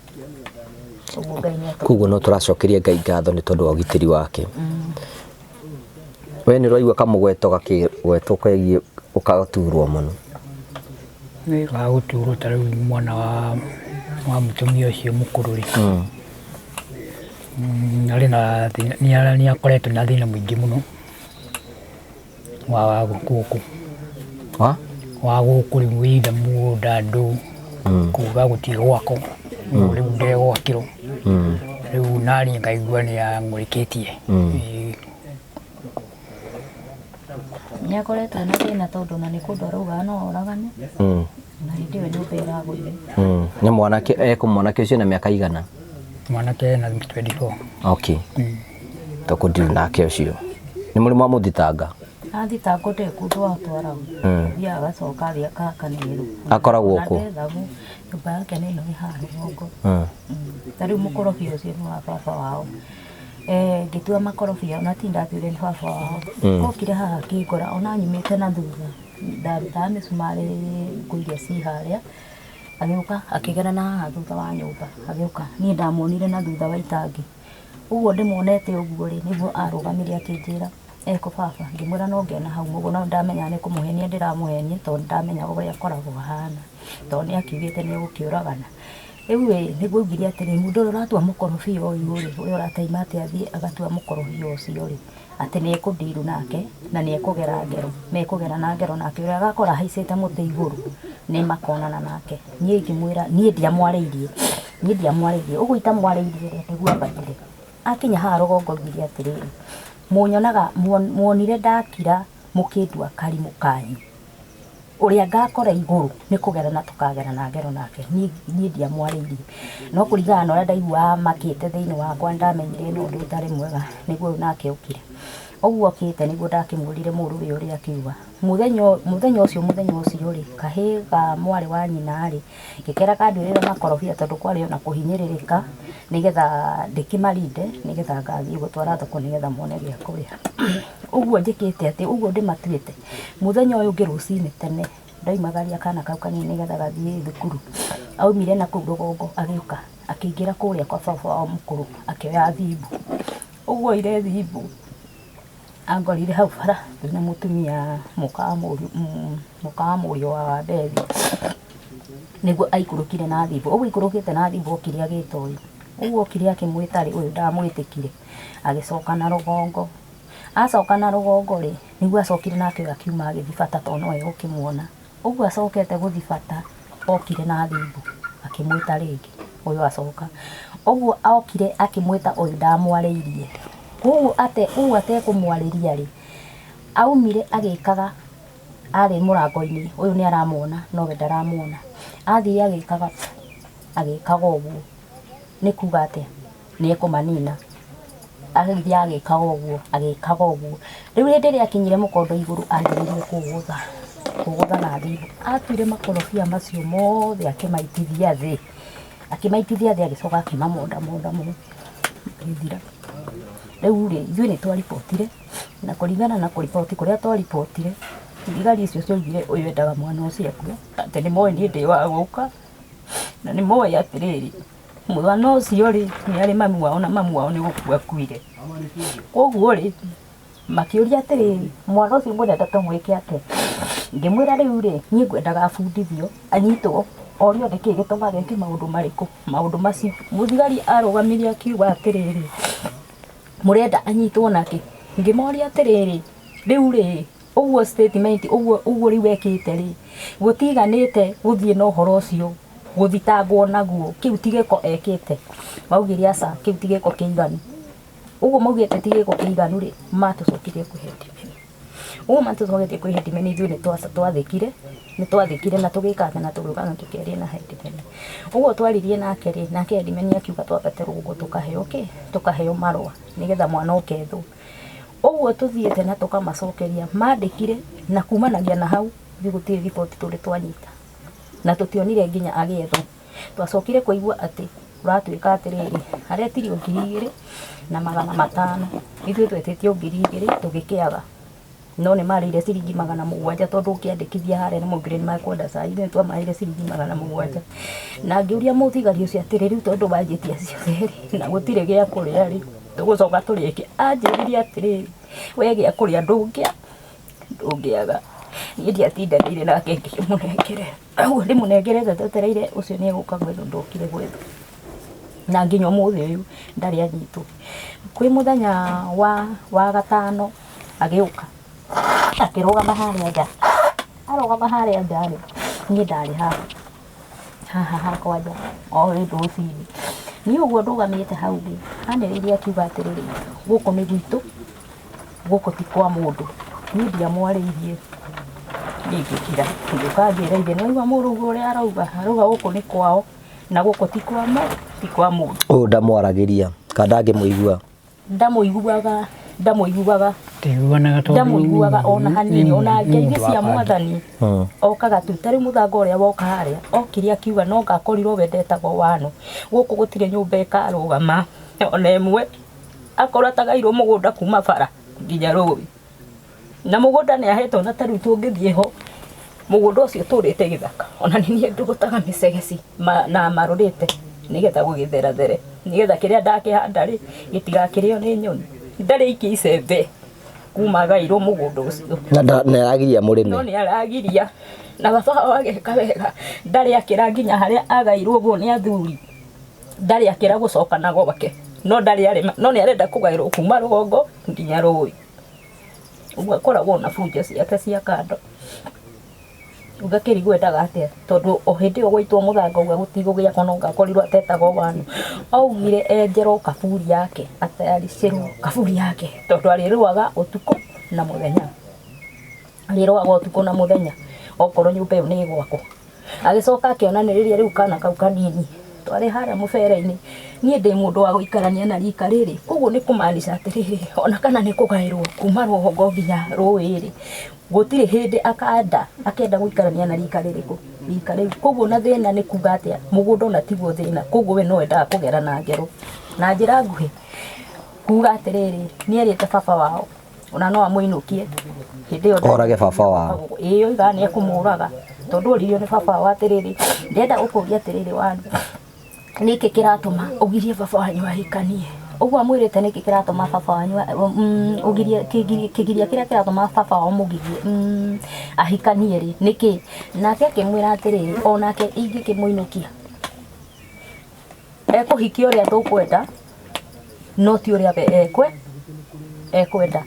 Ũguo Ngai nĩ atũ. Koguo no tũracokeria Ngai ngatho nĩ tondũ wa ũgitĩri wake. We nĩ ũraigua kamũgweto gakĩgwetwo kegiĩ ũgaturwo mũno? Nĩ wa gũturwo ta rĩu mwana wa mũtumia ũcio mũkũrũ rĩ, arĩ na thĩna, nĩ akoretwo na thĩna mũingĩ mũno wa gũkũ. Wa? Wa gũkũ rĩu either mũgũnda andũ kuga gũtirĩ gwakwo, rĩu ndegwakĩrwo, rĩu naniĩ ngaigua nĩ ang'ũrĩkĩtie. Nĩ akoretwo na thĩna tondũ ona nĩ kũndũ araugaga no oragane, na hĩndĩ ĩyo nyũmba ĩragũire. Nĩ mwanake, ekũ mwanake ũcio na mĩaka igana? Mwanake ena 24. Okay. Tũkũndiru nake ũcio. Nĩ mũrĩ mwamũthitanga? Athitangwo ndĩ kũndũ atwaragwo. Thiaga agacoka athiĩ akahakanĩrwo. Akoragwo kũ? Ndethagwo, nyũmba yake nĩ ĩno ĩ haha rũgongo. Ta rĩu mũkorobia ũcio nĩ wa baba wao. Ngĩtua makorobia ona ti ndatuire nĩ baba wao. Okire haha akĩngora ona nyumĩte na thutha, ndarutaga mĩcumarĩ ngũ iria ci harĩa, agĩũka akĩgera na haha thutha wa nyũmba agĩũka, niĩ ndamuonire na thutha wa itangi. Ũguo ndĩmuonete ũguo rĩ, nĩguo arũgamire akĩnjĩra ekũ baba, ngĩmwĩra no ngena hau ũguo, no ndamenya nĩ kũmũhenia ndĩramũhenia tondũ nĩndamenyaga ũrĩa akoragwo ahana, tondũ nĩ akiugĩte nĩ egũkĩũragana. Rĩu ĩ, nĩguo augire atĩrĩ, mũndũ ũrĩa ũratua mũkorobia ũyũ rĩ, ũrĩa ũrateima atĩ athiĩ agatua mũkorobia ũcio rĩ, atĩ nĩ ekũndiru nake na nĩ ekũgera ngero, mekũgera na ngero nake, ũrĩa agakora ahaicĩte mũtĩ igũrũ nĩ makonana nake. Niĩ ngĩmwĩra, niĩ ndiamwarĩirie, niĩ ndiamwarĩirie, ũguo itamwarĩirie rĩ, nĩguo ambatire. Akinya haha rũgongo augire atĩrĩrĩ, mũnyonaga, muonire ndakira mũkĩndua karimũ kanyu, ũrĩa ngakora igũrũ nĩ kũgerana tũkagerana ngero nake. Niĩ ndiamwarĩirie, no kũringana na ũrĩa ndaiguaga makĩte thĩinĩ wakwa, nĩndamenyire nĩ ũndũ ũtarĩ mwega, nĩguo ũyũ nake okire. Ũguo okĩte nĩguo ndakĩmwĩrire mũrũ ũyũ ũrĩa akiuga. Mũthenya ũcio rĩ, kahĩĩ ga mwarĩ wa nyina rĩ, ngĩkera kanduĩrĩre makorobia tondũ kwarĩ ona kũhinyĩrĩrĩka, nĩgetha ndĩkĩmarinde, nĩgetha ngathiĩ gũtwara thoko nĩgetha mone gĩa kũrĩa. Ũguo njĩkĩte atĩ, ũguo ndĩmatuĩte, mũthenya ũyũ ũngĩ rũcinĩ tene, ndoimagaria kana kau kanini nĩgetha gathiĩ thukuru, aumire na kũu rũgongo agĩũka, akĩingĩra kũrĩa kwa baba wao mũkũrũ, akĩoya thimbu. Ũguo oire thimbu, angorire hau bara twĩna mũtumia mũka wa mũriũ wa Wambethi, nĩguo aikũrũkire na thimbu. Ũguo aikũrũkĩte na thimbu okire agĩta ũyũ. Ũguo okire akĩmwĩta rĩ, ũyũ ndamwĩtĩkire, agĩcoka na rũgongo. Acoka na rũgongo rĩ, nĩguo acokire nake ũyũ akiuma agĩthiĩ bata tondũ no egũkĩmuona. Ũguo acokete gũthiĩ bata, okire na thimbu, akĩmwĩta rĩngĩ, ũyũ acoka. Ũguo okire akĩmwĩta ũyũ ndamwarĩirie. Koguo ũguo atekũmwarĩria rĩ, aumire agĩkaga arĩ mũrango-inĩ, ũyũ nĩ aramuona nowe ndaramuona. Athiĩ agĩkaga agĩkaga ũguo, nĩ kuga atĩa? Nĩ ekũmanina. Agĩthiĩ agĩkaga ũguo, agĩkaga ũguo. Rĩu hĩndĩ ĩrĩa akinyire mũkondo igũrũ anjĩrĩirie kũgũtha, kũgũtha na thimũ. Atuire makorobia macio mothe akĩmaitithia thĩ. Akĩmaitithia thĩ agĩcoka akĩmamonda monda mũno, magĩthira. Rĩu rĩ, ithuĩ nĩ twaribotire, na kũringana na kũriboti kũrĩa twaribotire, thigari icio ciaugire ũyũ endaga mwana ũcio akue, atĩ nĩ moĩ niĩ ndĩ wa gũka, na nĩ moĩ atĩrĩrĩ, mwana ũcio rĩ, nĩ arĩ mami wao na mami wao nĩ gũkua akuire. Koguo rĩ, makĩũria atĩrĩrĩ, mwana ũcio mũrenda tũmwĩke atĩa? Ngĩmwĩra rĩu rĩ, niĩ ngwendaga abundithio, anyitwo, orio nĩkĩ gĩtũmaga eke maũndũ marĩkũ, maũndũ macio. Mũthigari arũgamire akiuga atĩrĩrĩ, mũrenda anyitwo nakĩ? Ngĩmoria atĩrĩrĩ, rĩu rĩ, ũguo statement, ũguo ũguo rĩu ekĩte rĩ, gũtiganĩte gũthiĩ na ũhoro ũcio, gũthitangwo naguo, kĩu ti gĩko ekĩte. Maugire aca, kĩu ti gĩko kĩiganu. Ũguo maugĩte ti gĩko kĩiganu rĩ, matũcokirie kwĩ headman. Ũguo matũcoketie kwĩ headman ithuĩ nĩ twathĩkire, nĩ twathĩkire na tũgĩka atĩ na tũgĩũka na tũkĩaria na headman. Ũguo twaririe nake rĩ, nake headman akiuga twambate rũgongo tũkaheo kĩ? Tũkaheo marũa nĩgetha mwana oke ethwo. Ũguo tũthiĩte na tũkamacokeria, mandĩkire na kumanagia na hau ithuĩ gũtirĩ riboti tũrĩ twanyita na tũtionire nginya agĩethwo. Twacokire kũigua atĩ kũratuĩka atĩrĩrĩ, aretirio 2500, ithuĩ twetĩtio 2000 tũgĩkĩaga. No nĩ marĩire ciringi 700 tondũ ũkĩandĩkithia harĩa nĩ maugire nĩ mekwenda cai, ithuĩ twamaheire ciringi 700. Na ngĩũria mũthigari ũcio atĩrĩ, rĩu tondũ wanjĩtia ciothe rĩ, na gũtirĩ gĩa kũrĩa rĩ, tũgũcoka tũrĩe kĩ? Anjĩrire atĩrĩrĩ, we gĩa kũrĩa ndũngĩaga. Niĩ ndiatindanĩire nake ngĩkĩmũnengere. Ũguo ndĩmũnengerete twetereire ũcio nĩ egũka gwethwo ndokire gwethwo. Na nginya ũmũthĩ ũyũ ndarĩ anyitwo. Kwĩ mũthenya wa gatano agĩũka akĩrũgama harĩa nja. Arũgama harĩa nja rĩ, niĩ ndarĩ haha haha hakwa nja o hĩndĩ rũcinĩ. Niĩ ũguo ndũgamĩte hau rĩ, anĩrĩire akiuga atĩrĩrĩ, gũkũ nĩ gwitũ, gũkũ ti kwa mũndũ. Niĩ ndiamwarĩirie, niĩ ngĩkira. Ngĩũka ngĩra ithe, nĩ waigua mũrũguo ũrĩa arauga? Arauga gũkũ nĩ kwao na gũkũ ti kwa ti kwa mũndũ. Ũyũ ndamwaragĩria kana ndangĩmũigua? Ndamũiguaga, ndamũiguaga. Ndaiguanaga tondũ Ndamũiguaga ona hanini, ona ngeithi cia mwathani okaga tu. Ta rĩu mũthanga ũrĩa woka harĩa, okire akiuga no ngakorirwo we ndetagwo wano. Gũkũ gũtirĩ nyũmba ĩkarũgama ona ĩmwe. Akorwo atagairwo mũgũnda kuma bara nginya rũĩ. Na mũgũnda nĩ ahetwo na ta rĩu tũngĩthiĩ ho mũgũnda ũcio ũtũrĩte gĩthaka ona nĩ niĩ ndũgũtaga mĩcegeci na marũrĩte nĩgetha gũgĩtherathere nĩgetha kĩrĩa ndakĩhanda rĩ gĩtigakĩrĩo nĩ nyoni. Ndarĩ aikia icembe kuma agairwo mũgũnda ũcio. Na nĩ aragiria mũrĩme. No nĩ aragiria na baba wao ageka wega ndarĩ akĩra nginya harĩa agairwo ũguo nĩ athuri ndarĩ akĩra gũcoka na gwake no ndarĩ arĩma no nĩ arenda kũgaĩrwo kuma rũgongo nginya rũĩ. Ũguo akoragwo na bunjo ciake cia kando. Ũgakĩrigwo endaga atĩa tondũ o hĩndĩ ĩyo gwaitwo mũthanga ũguo gũtigũgĩakwo no ngakorirwo atetagwo wanu. Augire enjerwo kaburi yake atayaricĩrwo kaburi yake tondũ arĩrũaga ũtukũ na mũthenya. Arĩrũaga ũtukũ na mũthenya okorwo nyũmba ĩyo nĩ ĩgwakwo. Agĩcoka akĩona nĩ rĩrĩa rĩu kana kau kanini twarĩ harĩa mũbere-inĩ niĩ ndĩ mũndũ wa gũikarania na rika rĩrĩ koguo nĩ kũmaanisha atĩrĩrĩ ona kana nĩ kũgaĩrwo kuma rũgongo nginya rũĩ rĩ gũtirĩ hĩndĩ akanda akenda gũikarania na rika rĩrĩkũ rika rĩu koguo na thĩna nĩ kuga atĩa mũgũnda ona tiguo thĩna koguo we no endaga kũgera na ngero na njĩra nguhĩ kuga atĩrĩrĩ nĩ erĩte baba wao ona no amũinũkie hĩndĩ ĩyo Orage baba wao. Ĩĩ oigaga nĩ ekũmũraga tondũ oririo nĩ baba wao atĩrĩrĩ ndĩrenda gũkũria atĩrĩrĩ wanu nĩkĩ kĩratũma ũgirie baba wanyu ahikanie ũguo amwĩrĩte nĩkĩ kĩratũma baba wanyu ũgirie kĩgiria kĩrĩa kĩratũma baba wao mũgirie ahikanie rĩ nĩkĩ nake akĩmwĩra atĩrĩrĩ onake ingĩkĩmũinũkia ekũhikia ũrĩa tũkwenda no ti ũrĩa we ekwenda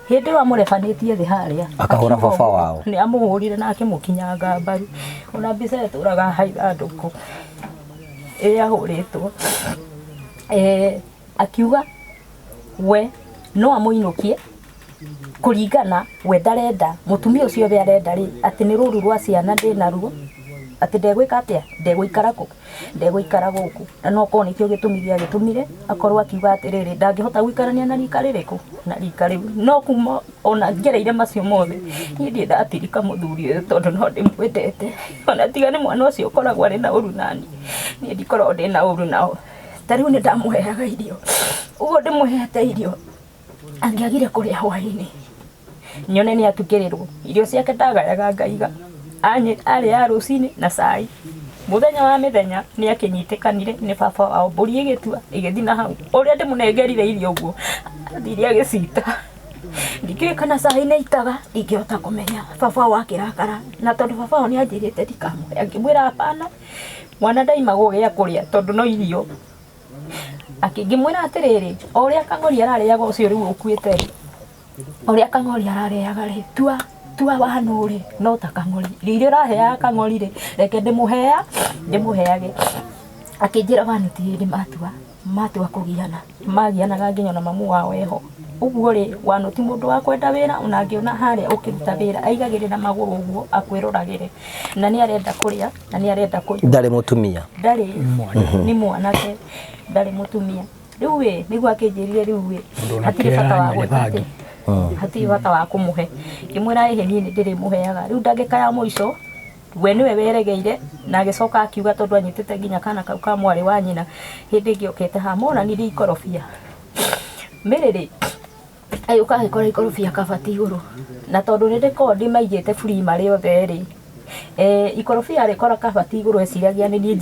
hĩndĩ ĩyo amũrebanĩtie thĩ harĩa Akahũra baba wao. Nĩ amũhũrire na akĩmũkinyanga mbaru ona mbica ĩtũraga ha ithandũkũ ĩrĩa ahũrĩtwo akiuga we no amũinũkie kũringana we ndarenda mũtumia ũcio we arenda rĩ atĩ nĩ rũru rwa ciana ndĩ naruo atĩ ndegwĩka atĩa ndegũikara kũ ndegũikara gũkũ na no korwo nĩkĩo gĩtũmi gĩa gĩtũmire akorwo akiuga atĩrĩrĩ ndangĩhota gũikarania na rika rĩrĩkũ na rika rĩu no kuma ona ngereire macio mothe niĩ ndirĩ ndatirika mũthuri ũyũ tondũ no ndĩmwendete ona tiga nĩ mwana ũcio ũkoragwo arĩ na ũru nani niĩ ndikoragwo ndĩ na ũru nao ta rĩu nĩ ndamũheaga irio ũguo ndĩmũheete irio angĩagire kũrĩa hwaĩ-inĩ nyone nĩ atukĩrĩrwo irio ciake ndagayaga ngaiga arĩa rũcinĩ na cai mũthenya wa mĩthenya nĩ akĩnyitĩkanire nĩ baba wao mbũri ĩgĩtua ĩgĩthiĩ na hau ũrĩa ndĩmũnengerire irio ũguo athire agĩcita ndikĩũĩ kana cai nĩ aitaga ndingĩhota kũmenya baba wao akĩrakara na tondũ baba wao nĩ anjĩrĩte ndikamũhe akĩmwĩra hapana mwana ndaimagwo gĩa kũrĩa tondũ no irio akĩngĩmwĩra atĩrĩrĩ o ũrĩa kang'ori ararĩaga ũcio rĩu ũkuĩte rĩ ũrĩa kang'ori ararĩaga rĩ tua tua wanu rĩ no ta kang'ori irio iria ũraheaga kang'ori rĩ reke ndĩmũheage akĩnjĩra wanu ti hĩndĩ matua kũgiana magianaga nginya ona mamu wao eho ũguo rĩ wanu ti mũndũ wa kwenda wĩra ona angĩona harĩa ũkĩruta wĩra aigagĩrĩra magũrũ ũguo akwĩroragĩre na nĩ arenda kũrĩa na nĩ arenda kũnyua Ndarĩ mũtumia. Ndarĩ nĩ mwanake ndarĩ mũtumia rĩu ĩ nĩguo akĩnjĩrire rĩu ĩ hatirĩ bata wa gwĩka atĩ hatirĩ bata wa kũmũhe ngĩmwĩra ĩhĩ niĩ nĩ ndĩrĩmũheaga rĩu ndagĩka ya mũico we nĩwe weregeire na agĩcoka akiuga tondũ anyitĩte nginya kana kau ka mwarĩ wa nyina hĩndĩ ĩngĩ okĩte haha monanirie ikorobia mĩrĩrĩ agĩũka agĩkora ikorobia kabati igũrũ na tondũ nĩ ndĩkoragwo ndĩmaigĩte burima rĩothe rĩ ikorobia rĩkora kabati igũrũ eciragia nĩ niĩ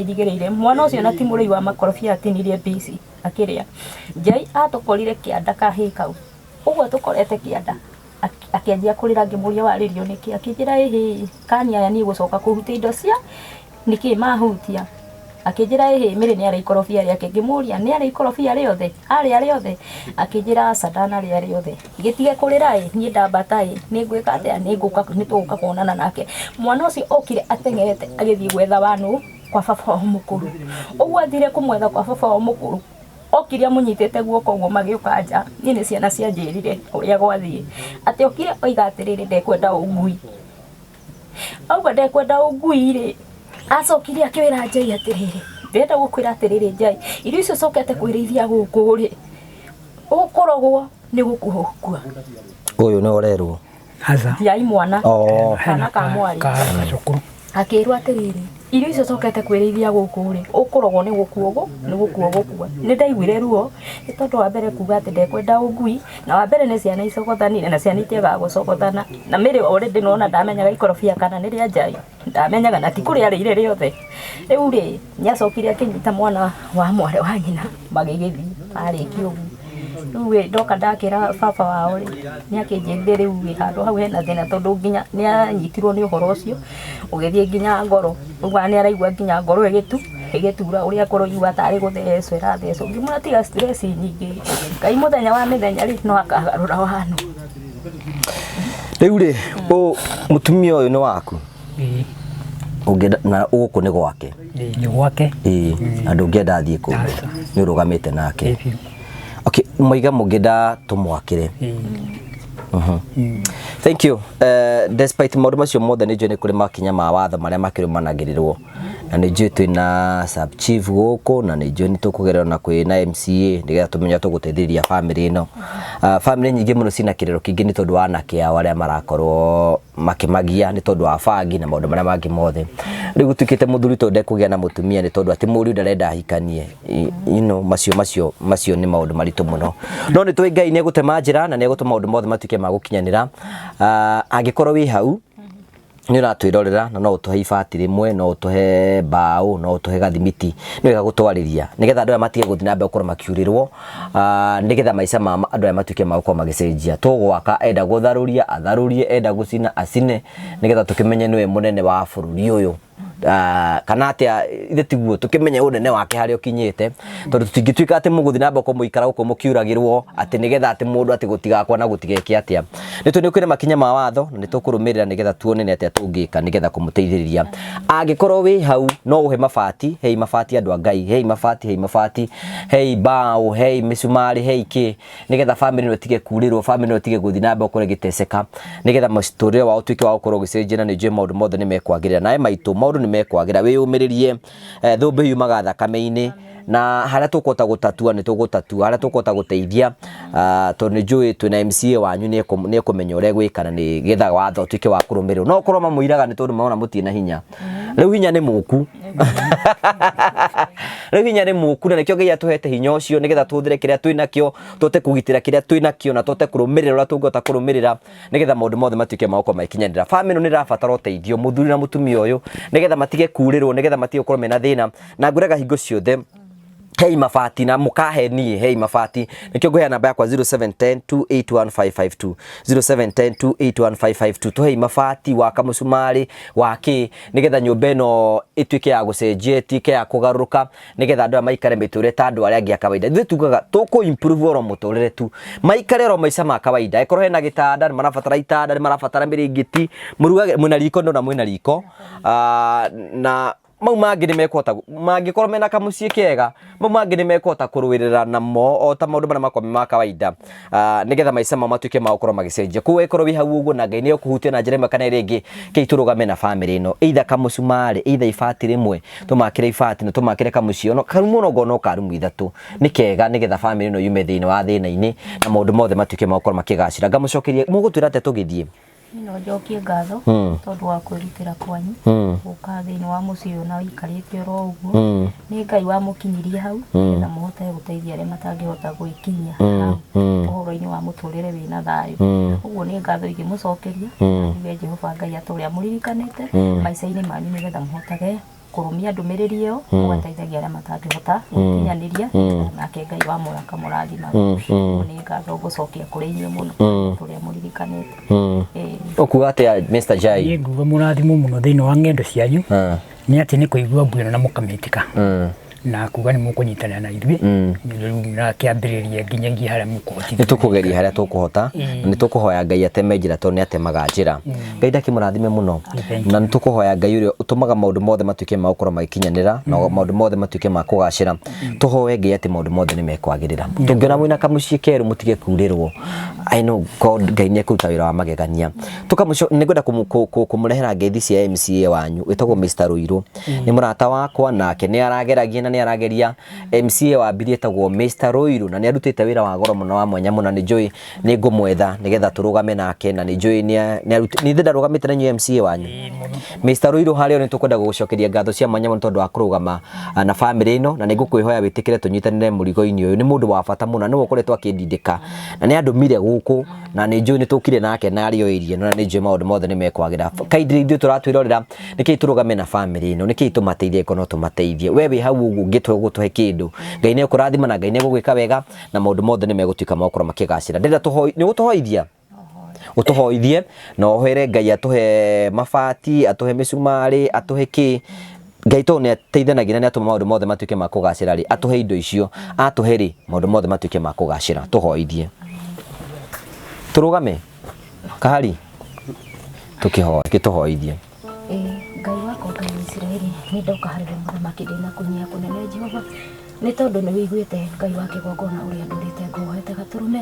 njigĩrĩire mwana ũcio na ti mũrĩi wa makorobia atinirie mbici akĩrĩa Njai atũkorire kĩanda kahĩĩ kau ũguo tũkorete kĩanda akĩanjia kũrĩra ngĩmũria warĩrio nĩkĩ akĩnjĩra ĩhĩ kani aya niĩ gũcoka kũhutia indo cia nĩkĩ mahutia akĩnjĩra ĩhĩ mĩrĩ nĩ arĩa ikorobia rĩake ngĩmũria nĩ arĩa ikorobia rĩothe arĩa rĩothe akĩnjĩra aca ndanarĩa rĩothe gĩtige kũrĩra ĩ niĩ ndambata ĩ nĩ ngwĩka atĩa nĩ ngũka nĩ tũgũka kuonana nake mwana ũcio okire ateng'erete agĩthiĩ gwetha wanu kwa baba wao mũkũrũ ũguo athire kũmwetha kwa baba wao mũkũrũ okire amũnyitĩte guoko ũguo magĩũka nja niĩ nĩ ciana cianjĩrire ũrĩa gwathiĩ atĩ okire oiga atĩrĩrĩ ndekwenda ũngui auga ndekwenda ũngui rĩ acokire akĩwĩra Njai atĩrĩrĩ ndĩrenda gũkwĩra atĩrĩrĩ Njai irio icio ũcokete kwĩrĩithia gũkũ rĩ ũkũrogwo nĩ gũkua ũgũkua Ũyũ nĩ ũrerwo Aca. Njai mwana kana ka mwarĩ Gacũkũrũ akĩrwo atĩrĩrĩ Irio icio cokete kwĩrĩithia gũkũ rĩ, ũkũrogwo nĩ gũkua ũgũ, nĩ gũkua ũgũkua. Nĩ ndaiguire ruo, nĩ tondũ wa mbere kuga atĩ ndekwenda ũngui, na wa mbere nĩ ciana icogothanire, na ciana itiagaga gũcogotana. Na Mary already nĩwona ndamenyaga ikorobia kana nĩ rĩa njai, ndamenyaga na ti kũrĩa arĩire rĩothe. Rĩu rĩ, nĩ acokire akĩnyita mwana wa mwarĩ wa nyina magĩgĩthiĩ, arĩkia ũguo. Rĩu ĩ, ndoka ndakĩra baba wao rĩ, nĩ akĩnjĩrire rĩu ĩ, handũ hau hena thĩna tondũ nginya nĩ anyitirwo nĩ ũhoro ũcio, ũgĩthiĩ nginya ngoro, rĩu nĩ araigua nginya ngoro ĩgĩtura ũrĩa kũroigua tarĩ gũthecwo ĩrathecwo. Ngĩmwĩra tiga stress nyingĩ, Ngai mũthenya wa mĩthenya rĩ, no akagarũra wano. Rĩu rĩ, mũtumia ũyũ nĩ waku? Ĩĩ. Ũngĩenda na gũkũ nĩ gwake? Ĩĩ, nĩ gwake. Ĩĩ, na ndũngĩenda athiĩ kũngĩ? Aca. Nĩ ũrũgamĩte nake? Ĩĩ biũ. Okay, mwaiga mũngĩenda tũmwakĩre. Ĩĩ. Thank you. Despite maũndũ macio mothe nĩ njũĩ nĩ kũrĩ makinya ma watho marĩa makĩrũmanagĩrĩrwo na nĩ njũĩ twĩna sub chief gũkũ na nĩ njũĩ nĩ tũkũgerera na kwĩ na MCA nĩgetha tũmenye tũgũteithĩrĩria famĩlĩ ĩno. Famĩlĩ nyingĩ mũno ciĩna kĩrĩro kĩingĩ nĩ tondũ wa anake ao arĩa marakorwo makĩmagia nĩ tondũ wa bangi na maũndũ marĩa mangĩ mothe. Rĩu gũtuĩkĩte mũthuri tondũ ndekũgĩa na mũtumia nĩ tondũ atĩ mũriũ ndarenda ahikanie. You know, macio macio macio nĩ maũndũ maritũ mũno. No nĩ tũĩ Ngai nĩ egũtema njĩra na nĩ egũtũma maũndũ mothe matuĩke ma gũkinyanĩra. Angĩkorwo wĩ hau nĩ ũratwĩrorera na no ũtũhe ibati rĩmwe, no ũtũhe mbaũ, no ũtũhe gathimiti, nĩ wega gũtwarĩria nĩgetha andũ aya matige gũthiĩ na mbere gũkorwo makiurĩrwo, nĩgetha maica ma andũ aya matuĩke ma gũkorwo magĩcenjia. Tũgwaka, enda gũtharũria atharũrie, enda gũcina acine, nĩgetha tũkĩmenye nĩwe mũnene wa bũrũri ũyũ. Kana atĩa, ithe tiguo tũkĩmenye ũnene wake harĩa ũkinyĩte, tondũ tũtingĩtuĩka atĩ mũgũthiĩ na mbere gũkorwo mũgĩikara gũkũ mũkiuragĩrwo atĩ nĩgetha atĩ mũndũ atĩ gũtigakwa na gũtigeke atĩa. Nĩ tũĩ nĩ kwĩna makinya ma watho na nĩ tũkũrũmĩrĩra nĩgetha tuone nĩ atĩa tũngĩka nĩgetha kũmũteithĩrĩria. Angĩkorwo wĩ hau no ũhe mabati, hei mabati andũ a Ngai, hei mabati, hei mabati, hei mbaũ, hei mĩcumarĩ, hei kĩ, nĩgetha famĩlĩ ĩno ĩtige kurĩrwo, famĩlĩ ĩno ĩtige gũthiĩ na mbere gũkorwo ĩgĩteceka, nĩgetha mũtũrĩre wao ũtuĩke wa gũkorwo ũgĩcenjia na nĩ njũĩ maũndũ mothe nĩ mekwagĩrĩra. Nawe maitũ, maũndũ nĩ mekwagĩra, wĩyũmĩrĩrie, thũmbĩ yumaga thakame-inĩ, na harĩa tũkũhota gũtatua nĩ tũgũtatua, harĩa tũkũhota gũteithia, tondũ nĩ njũĩ twĩna MCA wanyu nĩ ekũmenya ũrĩa egwĩka na nĩgetha watho ũtuĩke wa kũrũmĩrĩrwo. No ũkorwo mamũiraga nĩ tondũ marona mũtirĩ na hinya. Rĩu hinya nĩ mũku. Rĩu hinya nĩ mũku na nĩkĩo Ngai atũhete hinya ũcio nĩgetha tũhũthĩre kĩrĩa twĩ nakĩo, tũhote kũgitĩra kĩrĩa twĩ nakĩo na tũhote kũrũmĩrĩra ũrĩa tũngĩhota kũrũmĩrĩra nĩgetha maũndũ mothe matuĩke ma gũkorwo magĩkinyanĩra. Famĩlĩ ĩno nĩ ĩrabatara ũteithio, mũthuri na mũtumia ũyũ, nĩgetha matige kurĩrwo, nĩgetha matige gũkorwo mena thĩna. Na ngwĩraga hingo ciothe, hei mabati na mũkahe niĩ, hei mabati. Nĩkĩo ngũheana namba yakwa 0710 281552, 0710 281552. Tũhei mabati, wa kamũcumarĩ, wa kĩ, nĩgetha nyũmba ĩno ĩtuĩke ya gũcenjia, ĩtuĩke ya kũgarũrũka, nĩgetha andũ aya maikare mĩtũrĩre ta andũ arĩa angĩ a kawaida. Ithuĩ tugaga tũkũ improve oro mũtũrĩre tu, maikare oro maica ma kawaida. Angĩkorwo hena gĩtanda, nĩ marabatara itanda, nĩ marabatara mĩrĩngĩti, mũrugage, mwĩna riko, ndĩrona mwĩna riko, na mau mangĩ nĩ mekũhota, mangĩkorwo mena kamũciĩ kega, mau mangĩ nĩ mekũhota kũrũĩrĩra namo o ta maũndũ marĩa makoragwo me ma kawaida, nĩgetha maica mao matuĩke ma gũkorwo magĩcenjia. Koguo angĩkorwo wĩ hau ũguo na Ngai nĩ ekũhutia na njĩra ĩmwe kana ĩrĩa ĩngĩ, kei tũrũgame na bamĩrĩ ĩno, either kamũcumarĩ, either ibati rĩmwe, tũmakĩre ibati na tũmakĩre kamũciĩ, ona karumu ona okorwo no ka rumu ithatũ, nĩ kega nĩgetha bamĩrĩ ĩno yume thĩinĩ wa thĩna-inĩ na maũndũ mothe matuĩke ma gũkorwo makĩgacĩra. Ngamũcokeria, mũgũtwĩra atĩa tũgĩthiĩ? Niĩ no njokie ngatho tondũ wa kwĩrutĩra kwanyu gũka thĩinĩ wa mũciĩ ũyũ na ũikarĩte oro ũguo. Nĩ Ngai wamũkinyirie hau nĩgetha mũhote gũteithia arĩa matangĩhota gwĩkinyia hau ũhoro-inĩ wa mũtũrĩre wĩna thayũ. Ũguo nĩ ngatho ingĩmũcokeria na njuge Jehova Ngai atũre amũririkanĩte maica-inĩ manyu nĩgetha mũhotage kũrũmia ndũmĩrĩri ĩyo mũgateithagia arĩa matangĩhota gũkinyanĩria nake Ngai wa muoyo akamũrathimaga. Ũguo nĩ ngatho ngũcokia kũrĩ inyuĩ mũno tũrĩa mũririkanĩte. Ũkuga atĩa Mr. Jai? Niĩ nguga mũrathimwo mũno thĩinĩ wa ng'endo cianyu nĩ atĩ nĩ kũigua mbu ĩno na mũkamĩtĩka na kuga nĩ mũkũnyitanĩra na ithuĩ rĩu na kĩambĩrĩria nginyagia harĩa mũkũhotithia. Nĩ tũkũgeria harĩa tũkũhota na nĩ tũkũhoya Ngai ateme njĩra tondũ nĩ atemaga njĩra. Ngai ndakĩmũrathime mũno na nĩ tũkũhoya Ngai ũrĩa ũtũmaga maũndũ mothe matuĩke ma gũkorwo magĩkinyanĩra na maũndũ mothe matuĩke ma kũgacĩra. Tũhoe Ngai atĩ maũndũ mothe nĩ mekwagĩrĩra. Tũngĩona mwĩna kamũciĩ kerũ mũtige kurĩrwo. I know God Ngai nĩ ekũruta wĩra wa magegania. Tũkamũco nĩ ngwenda kũmũrehera ngeithi cia MCA wanyu wĩtagwo Mr. Rũirũ. Nĩ mũrata wakwa nake nĩ arageragia na na nĩ arageria. MCA wa Mbiri etagwo Mr. Ruiru na nĩ arutĩte wĩra wa goro mũno wa mwanya mũno, nĩ njũĩ nĩ ngũmwetha nĩgetha tũrũgame nake, na nĩ njũĩ nĩ ndarũgamĩte na inyuĩ MCA wanyu Mr. Ruiru. Harĩa nĩ tũkwenda gũgũcokeria ngatho cia mwanya mũno tondũ wa kũrũgama na family ĩno, na nĩ ngũkwĩhoya wĩtĩkĩre tũnyitanĩre mũrigo-inĩ ũyũ. Nĩ mũndũ wa bata mũno, nĩwe ũkoretwo akĩndindĩka na nĩ andũmire gũkũ, na nĩ njũĩ nĩ tũkire nake na arĩ o area ĩno, na nĩ njũĩ maũndũ mothe nĩ mekwagĩra. Kaindĩ ithuĩ tũratwĩrorera nĩkĩĩ tũrũgame na family ĩno, nĩkĩĩ tũmateithie, ko no tũmateithie. We wĩ hau ũguo ũngĩtua gũtũhe kĩndũ, Ngai nĩ ekũrathima na Ngai nĩ egũgwĩka wega na maũndũ mothe nĩ megũtuĩka ma gũkorwo makĩgacĩra. Ndĩrenda nĩ ũgũtũhoithia, ũtũhoithie na ũhoere Ngai atũhe mabati, atũhe mĩcumarĩ, atũhe kĩ Ngai tondũ nĩ ateithanagia na nĩ atũma maũndũ mothe matuĩke ma kũgacĩra rĩ, atũhe indo icio, atũhe rĩ, maũndũ mothe matuĩke ma kũgacĩra. Tũhoithie, tũrũgame kahari tũkĩhoe, gĩtũhoithie. Ngai wakwa, Ngai wa Isiraeli, nĩ ndoka harĩ we mũthamaki ndĩna kũnyiha kũnene Jehova, nĩ tondũ nĩ wĩiguĩte Ngai wa kĩgongona ũrĩa ndũrĩte ngũhoete gatũrũme.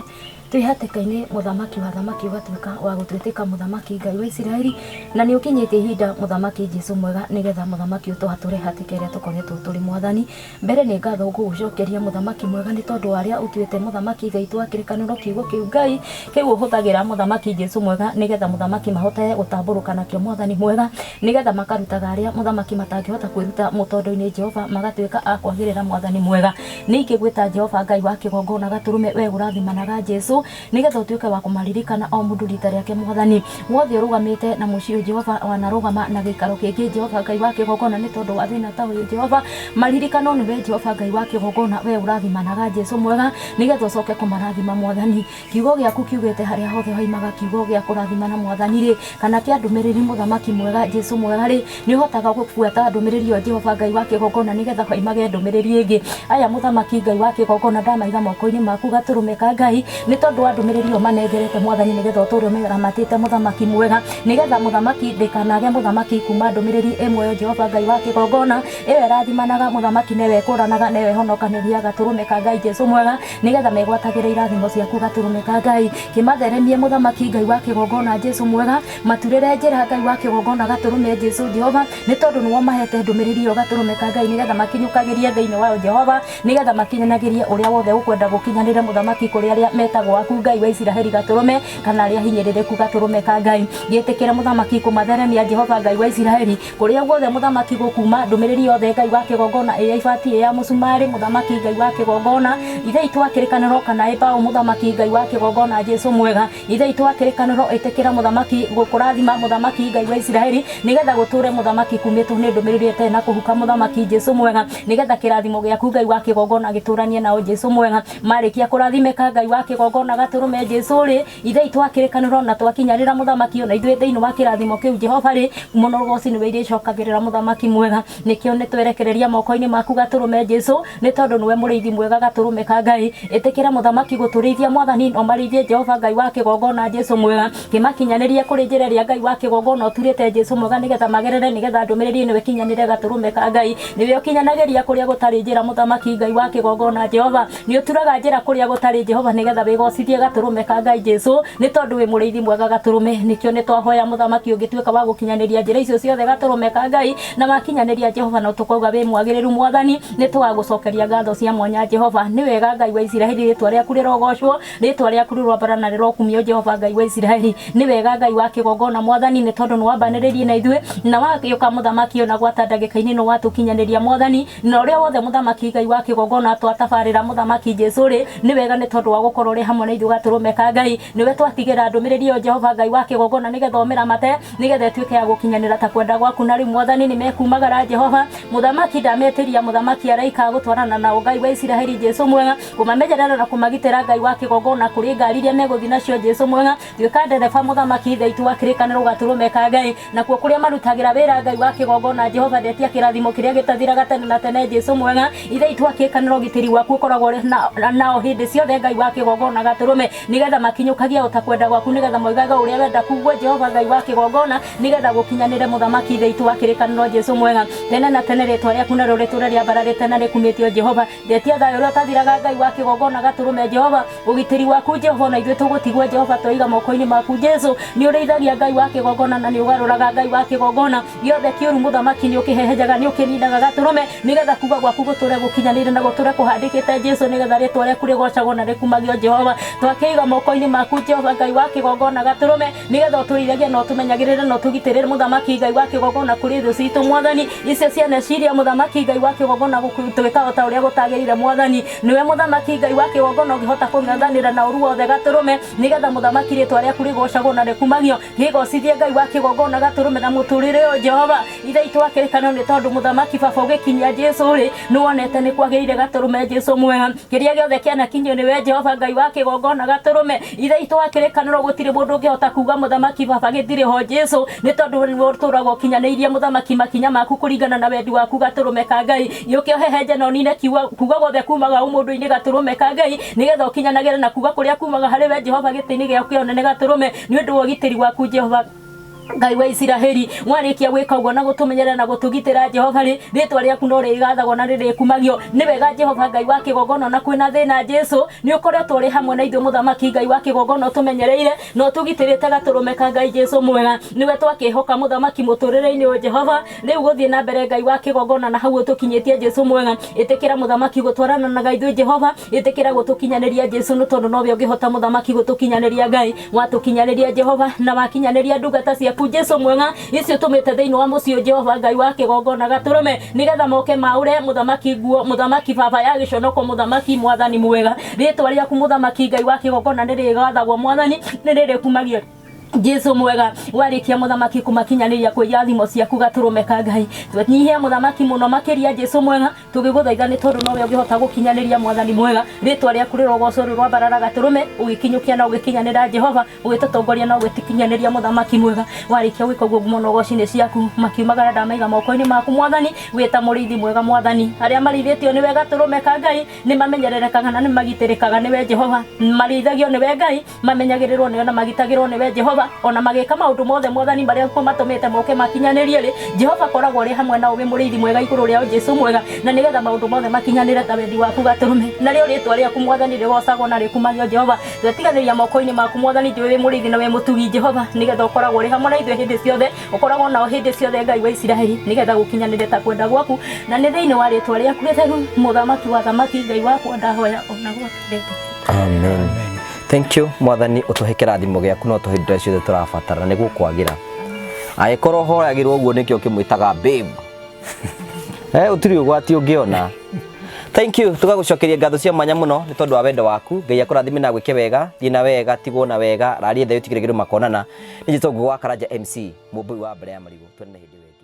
Twĩ hatĩka-inĩ mũthamaki wa thamaki ũgatuĩka wa gũtwĩtĩka mũthamaki Ngai wa Isiraeli, na nĩ ũkinyĩtie ihinda mũthamaki Jesu mwega nĩgetha mũthamaki ũtũhatũre hatĩka ĩrĩa tũkoretwo tũrĩ mwathani. Mbere nĩ ngatho ngũgũcokeria mũthamaki mwega nĩ tondũ wa arĩa ũtuĩte mũthamaki Ngai wa kĩrĩkanĩro kiugo kĩu Ngai kĩu ũhũthagĩra mũthamaki Jesu mwega nĩgetha mũthamaki mahote gũtambũrũka nakĩo mwathani mwega, nĩgetha makarutaga arĩa mũthamaki matangĩhota kwĩruta mũtondo-inĩ Jehova, magatuĩka a kwagĩrĩra mwathani mwega. Ningĩ gwĩta Jehova Ngai wa kĩgongona gatũrũme we ũrathimanaga Jesu nĩgetha ũtuĩke wa kũmaririkana o mũndũ rita rĩake mwathani wothe ũrũgamĩte na mũciĩ Jehova wanarũgama na gĩikaro kĩngĩ Jehova Ngai wa kĩgongona nĩ tondũ wa thĩna ta ũyũ Jehova maririkano nĩwe Jehova Ngai wa kĩgongona we ũrathimanaga Jesu mwega nĩgetha ũcoke kũmarathima mwathani. Kiugo gĩaku kiugĩte harĩa hothe hoimaga kiugo gĩa kũrathimana mwathani rĩ, kana kĩa ndũmĩrĩri mũthamaki mwega Jesu mwega rĩ, nĩ ũhotaga gũbuata ndũmĩrĩri ĩyo Jehova Ngai wa kĩgongona nĩgetha hoimage ndũmĩrĩri ĩngĩ. Aya mũthamaki Ngai wa kĩgongona ndamaiga moko-inĩ maku gatũrũme ka Ngai nĩ tondũ wa ndũmĩrĩri ĩyo manengerete mwathani nĩgetha ũtũre ũmĩramatĩte mũthamaki mwega, nĩgetha mũthamaki ndĩkanage mũthamaki kuma ndũmĩrĩri ĩmwe ĩyo Jehova Ngai wa kĩgongona ĩyo ĩrathimanaga mũthamaki newe ĩkũranaga newe ĩhonokanĩria gatũrũme ka Ngai Jesu mwega nĩgetha megwatagĩre irathimo ciaku gatũrũme ka Ngai. Kĩmatheremie mũthamaki Ngai wa kĩgongona Jesu mwega, maturĩre njĩra Ngai wa kĩgongona gatũrũme Jesu Jehova, nĩ tondũ nĩwe ũmahete ndũmĩrĩri ĩyo gatũrũme ka Ngai nĩgetha makinyũkagĩrie thĩinĩ wayo Jehova, nĩgetha makinyanagĩrie ũrĩa wothe ũkwenda gũkinyanĩre mũthamaki kũrĩ arĩa metagwo aku Ngai wa Isiraeli gatũrũme, kana arĩa hinyĩrĩrĩku gatũrũme ka Ngai. Gĩtĩkĩre mũthamaki kũmatheremia Jehova Ngai wa Isiraeli kũrĩa guothe mũthamaki gũkuma ndũmĩrĩri yothe Ngai wa kĩgongona ĩ ya ibati ĩ ya mũcumarĩ mũthamaki Ngai wa kĩgongona ithe itũ wa kĩrĩkanĩro kana ĩ mbaũ mũthamaki Ngai wa kĩgongona Jesu mwega ithe itũ wa kĩrĩkanĩro ĩtĩkĩra mũthamaki gũkũrathima mũthamaki Ngai wa Isiraeli nĩgetha gũtũre mũthamaki kumĩtwo nĩ ndũmĩrĩri ĩtarĩ na kũhuka mũthamaki Jesu mwega nĩgetha kĩrathimo gĩaku Ngai wa kĩgongona gĩtũranie nao Jesu mwega. Marĩkia kũrathimĩka Ngai wa kĩgongona gatũrũme Jesu rĩ, ithe itũ wa kĩrĩkanĩro na twakinyanĩra mũthamaki ona ithuĩ thĩinĩ wa kĩrathimo kĩu Jehova rĩ, mũno rũgoci nĩwe irĩcokagĩrĩra mũthamaki mwega. Nĩkĩo nĩtwerekereria moko-inĩ maku gatũrũme Jesu nĩ tondũ nĩwe mũrĩithi mwega gatũrũme ka Ngai. Ĩtĩkĩra mũthamaki gũtũrĩithia mwathani no marĩithie Jehova Ngai wa kĩgongona Jesu mwega, kĩmakinyanĩrie kũrĩ njĩra ĩrĩa Ngai wa kĩgongona ũturĩte Jesu mwega nĩgetha magerere nĩgetha ndũmĩrĩri ĩno ĩkinyanĩre gatũrũme ka Ngai. Nĩwe ũkinyanagĩria kũrĩa gũtarĩ njĩra mũthamaki Ngai wa kĩgongona Jehova, nĩ ũturaga njĩra kũrĩa gũtarĩ Jehova nĩgetha wĩgocithie gatũrũme ka Ngai Jesu nĩ tondũ wĩ mũrĩithi mwega gatũrũme. Nĩkĩo nĩ twahoya mũthamaki ũngĩtuĩka wa gũkinyanĩria njĩra icio ciothe gatũrũme ka Ngai na wakinyanĩria Jehova no tũkauga wĩ mwagĩrĩru mwathani, nĩ tũgagũcokeria ngatho cia mwanya Jehova. Nĩ wega Ngai wa Isiraeli, rĩtwa rĩaku rĩrogocwo, rĩtwa rĩaku rĩroambara na rĩrokumio Jehova Ngai wa Isiraeli. Nĩ wega Ngai wa kĩgongona mwathani nĩ tondũ nĩ wambanĩrĩrie na ithuĩ na wagĩũka mũthamaki ona gwata ndagĩka-inĩ nĩ watũkinyanĩria mwathani, na ũrĩa wothe mũthamaki Ngai wa kĩgongona twatabarĩra mũthamaki Jesu rĩ, nĩ wega nĩ tondũ wa gũkorwo ũrĩ hamwe na ithuĩ gatũrũme ka Ngai. Nĩwe twatigĩra ndũmĩrĩri ĩyo Jehova Ngai wa kĩgongona nĩgetha ũmĩramate nĩgetha ĩtuĩke ya gũkinyanĩra ta kwenda gwaku. Na rĩu mwathani nĩ mekumagara Jehova mũthamaki ndametĩria mũthamaki araika gũtwarana nao Ngai wa Isiraeli Jesu mwega, kũmamenyerera na kũmagitĩra Ngai wa kĩgongona kũrĩ ngari iria megũthiĩ nacio Jesu mwega. Tuĩka ndereba mũthamaki ithe itũ wa kĩrĩkanĩro gatũrũme ka Ngai, nakuo kũrĩa marutagĩra wĩra Ngai wa kĩgongona Jehova ndetia kĩrathimo kĩrĩa gĩtathiraga tene na tene Jesu mwega. Ithe witũ wa kĩrĩkanĩro, ũgitĩri waku ũkoragwo ũrĩ nao hĩndĩ ciothe, Ngai wa kĩgongona gatũrũme, nĩgetha makinyũkagia o ta kwenda gwaku, nĩgetha moigaga ũrĩa wenda kuguo, Jehova Ngai wa kĩgongona, nĩgetha gũkinyanĩre. Mũthamaki Ithe witũ wa kĩrĩkanĩro Jesu mwega, tene na tene rĩtwa rĩaku narĩo rĩtũre rĩambararĩte na rĩkumĩtio. Jehova, ndetia thayũ ũrĩa ũtathiraga, Ngai wa kĩgongona gatũrũme. Jehova, ũgitĩri waku Jehova na ithuĩ tũgũtigwo, Jehova, twaiga moko-inĩ maku. Jesu, nĩ ũrĩithagia, Ngai wa kĩgongona, na nĩ ũgarũraga, Ngai wa kĩgongona, gĩothe kĩũru. Mũthamaki, nĩ ũkĩhehenjaga, nĩ ũkĩninaga gatũrũme, nĩgetha kuga gwaku gũtũre gũkinyanĩire na gũtũre kũhandĩkĩte, Jesu, nĩgetha rĩtwa rĩaku rĩgocagwo na rĩkumagio. Jehova, twakĩiga moko-inĩ maku, Jehova Ngai wa kĩgongona gatũrũme, nĩgetha ũtũrĩithagie na ũtũmenyagĩrĩre na ũtũgitĩrĩre, Mũthamaki Ngai wa kĩgongona, kũrĩ thũ citũ, Mwathani, icio cianeciria, Mũthamaki Ngai wa kĩgongona, gũtwĩka o ta ũrĩa gũtagĩrĩire. Mwathani, nĩwe Mũthamaki Ngai wa kĩgongona ũngĩhota kũng'ethanĩra na ũru wothe gatũrũme, nĩgetha Mũthamaki rĩtwa rĩaku rĩgocagwo na rĩkumagio. Gĩgocithie, Ngai wa kĩgongona gatũrũme, na mũtũrĩre ũyũ, Jehova Ithe witũ wa kĩrĩkanĩro, nĩ tondũ Mũthamaki baba ũgĩkinyia Jesu rĩ, nĩ wonete nĩ kwagĩrĩire gatũrũme. Jesu mwega, kĩrĩa gĩothe kĩanakinyio nĩwe, Jehova Ngai wa kĩgongona gatũrũme, Ithe witũ wa kĩrĩkanĩro, gũtirĩ mũndũ ũngĩhota kuga, Mũthamaki baba, gĩtirĩ ho, Jesu, nĩ tondũ nĩwe ũtũraga ũkinyanĩirie, Mũthamaki, makinya maku kũringana na wendi waku gatũrũme ka Ngai. Gĩũke ũhehenje na ũnine kuga guothe kumaga ũmũndũ-inĩ gatũrũme ka Ngai, nĩgetha ũkinyanagĩre na kuga kũrĩa kumaga harĩ we, Jehova, gĩtĩ-inĩ gĩaku kĩa ũnene gatũrũme, nĩ ũndũ wa ũgitĩri waku, Jehova Ngai wa Isiraheli. Warĩkia gwĩka ũguo na gũtũmenyerera na gũtũgitĩra, Jehova rĩ, rĩtwa rĩaku no rĩgathagwo na rĩrĩkumagio. Nĩ wega, Jehova Ngai wa kĩgongona, na kwĩna thĩna, Jesu, nĩ ũkoretwo ũrĩ hamwe na ithuĩ. Mũthamaki Ngai wa kĩgongona, ũtũmenyereire na ũtũgitĩrĩte gatũrũme ka Ngai. Jesu mwega, nĩwe twakĩhoka, Mũthamaki, mũtũrĩre-inĩ ũyũ, Jehova. Rĩu gũthiĩ na mbere, Ngai wa kĩgongona, na hau ũtũkinyĩtie, Jesu mwega, ĩtĩkĩra, Mũthamaki, gũtwarana na ithuĩ. Jehova, ĩtĩkĩra gũtũkinyanĩria, Jesu, nĩ tondũ nowe ũngĩhota, Mũthamaki, gũtũkinyanĩria. Ngai, watũkinyanĩria, Jehova, na wakinyanĩria ndungata ciaku, Jesu mwega, icio ũtũmĩte thĩinĩ wa mũciĩ, Jehova Ngai wa kĩgongona gatũrũme, nĩgetha moke maũre, Mũthamaki, nguo, Mũthamaki baba, ya gĩconoko. Mũthamaki Mwathani mwega, rĩtwa rĩaku, Mũthamaki Ngai wa kĩgongona, nĩ rĩgathagwo, Mwathani, nĩ rĩrĩkumagio, Jesu mwega. Warĩkia, Mũthamaki, kũmakinyanĩria kwĩ irathimo ciaku gatũrũme ka Ngai, twenyihia, Mũthamaki, mũno makĩria, Jesu mwega, tũgĩgũthaitha, nĩ tondũ nowe ũngĩhota gũkinyanĩria. Mwathani mwega, rĩtwa rĩaku rĩrogocwo rĩrwambarara gatũrũme, ũgĩkinyũkia na ũgĩkinyanĩra, Jehova, ũgĩtũtongoria na ũgĩtũkinyanĩria. Mũthamaki mwega, warĩkia gwĩka ũguo, ngumo na ũgoci nĩ ciaku. Makiumagara, ndamaiga moko-inĩ maku, Mwathani, wĩta mũrĩithi mwega. Mwathani, arĩa marĩithĩtio nĩwe gatũrũme ka Ngai nĩ mamenyererekaga na nĩ magitĩrĩkaga nĩwe, Jehova. Marĩithagio nĩwe, Ngai, mamenyagĩrĩrwo nĩwe na magitagĩrwo nĩwe, Jehova. Ona magĩka maũndũ mothe, Mwathani, marĩa matũmĩte moke makinyanĩrie rĩ, Jehova, koragwo ũrĩ hamwe nao wĩ mũrĩithi mwega igũrũ rĩao, Jesu mwega, na nĩgetha maũndũ mothe makinyanĩre ta wendi waku gatũrũme, narĩo rĩtwa rĩaku, Mwathani, rĩgocagwo na rĩkumagio. Jehova, twetiganĩria moko-inĩ maku, Mwathani. Njũĩ wĩ mũrĩithi na wĩ mũtugi, Jehova, nĩgetha ũkoragwo ũrĩ hamwe na ithuĩ hĩndĩ ciothe, ũkoragwo nao hĩndĩ ciothe, Ngai wa Isiraeli, nĩgetha gũkinyanĩre ta kwenda gwaku, na nĩ thĩinĩ wa rĩtwa rĩaku rĩtheru, Mũthamaki wa thamaki, Ngai wakwa, ndahoya ona gwatũrĩte. Amen. Thank you, Mwathani, ũtũhe kĩrathimo gĩaku na ũtũhe indo ciothe tũrabatara nĩguo kwagĩra. Angĩkorwo hoyagĩrwo ũguo, nĩkĩo kĩmwĩtaga babe. Ũtirĩ ũgwati ũngĩona. Thank you, tũgagũcokeria ngatho cia mwanya mũno nĩ tondũ wa wendo waku. Ngai akũrathime na gwĩke wega, thiĩ na wega, tigwo na wega, raria thayũ, tigĩrĩre makonana. Nĩ njĩtwo Ngũgĩ wa Karanja MC, mũmbũi wa mbere ya marigũ. Tuonane hĩndĩ ĩyo ĩngĩ.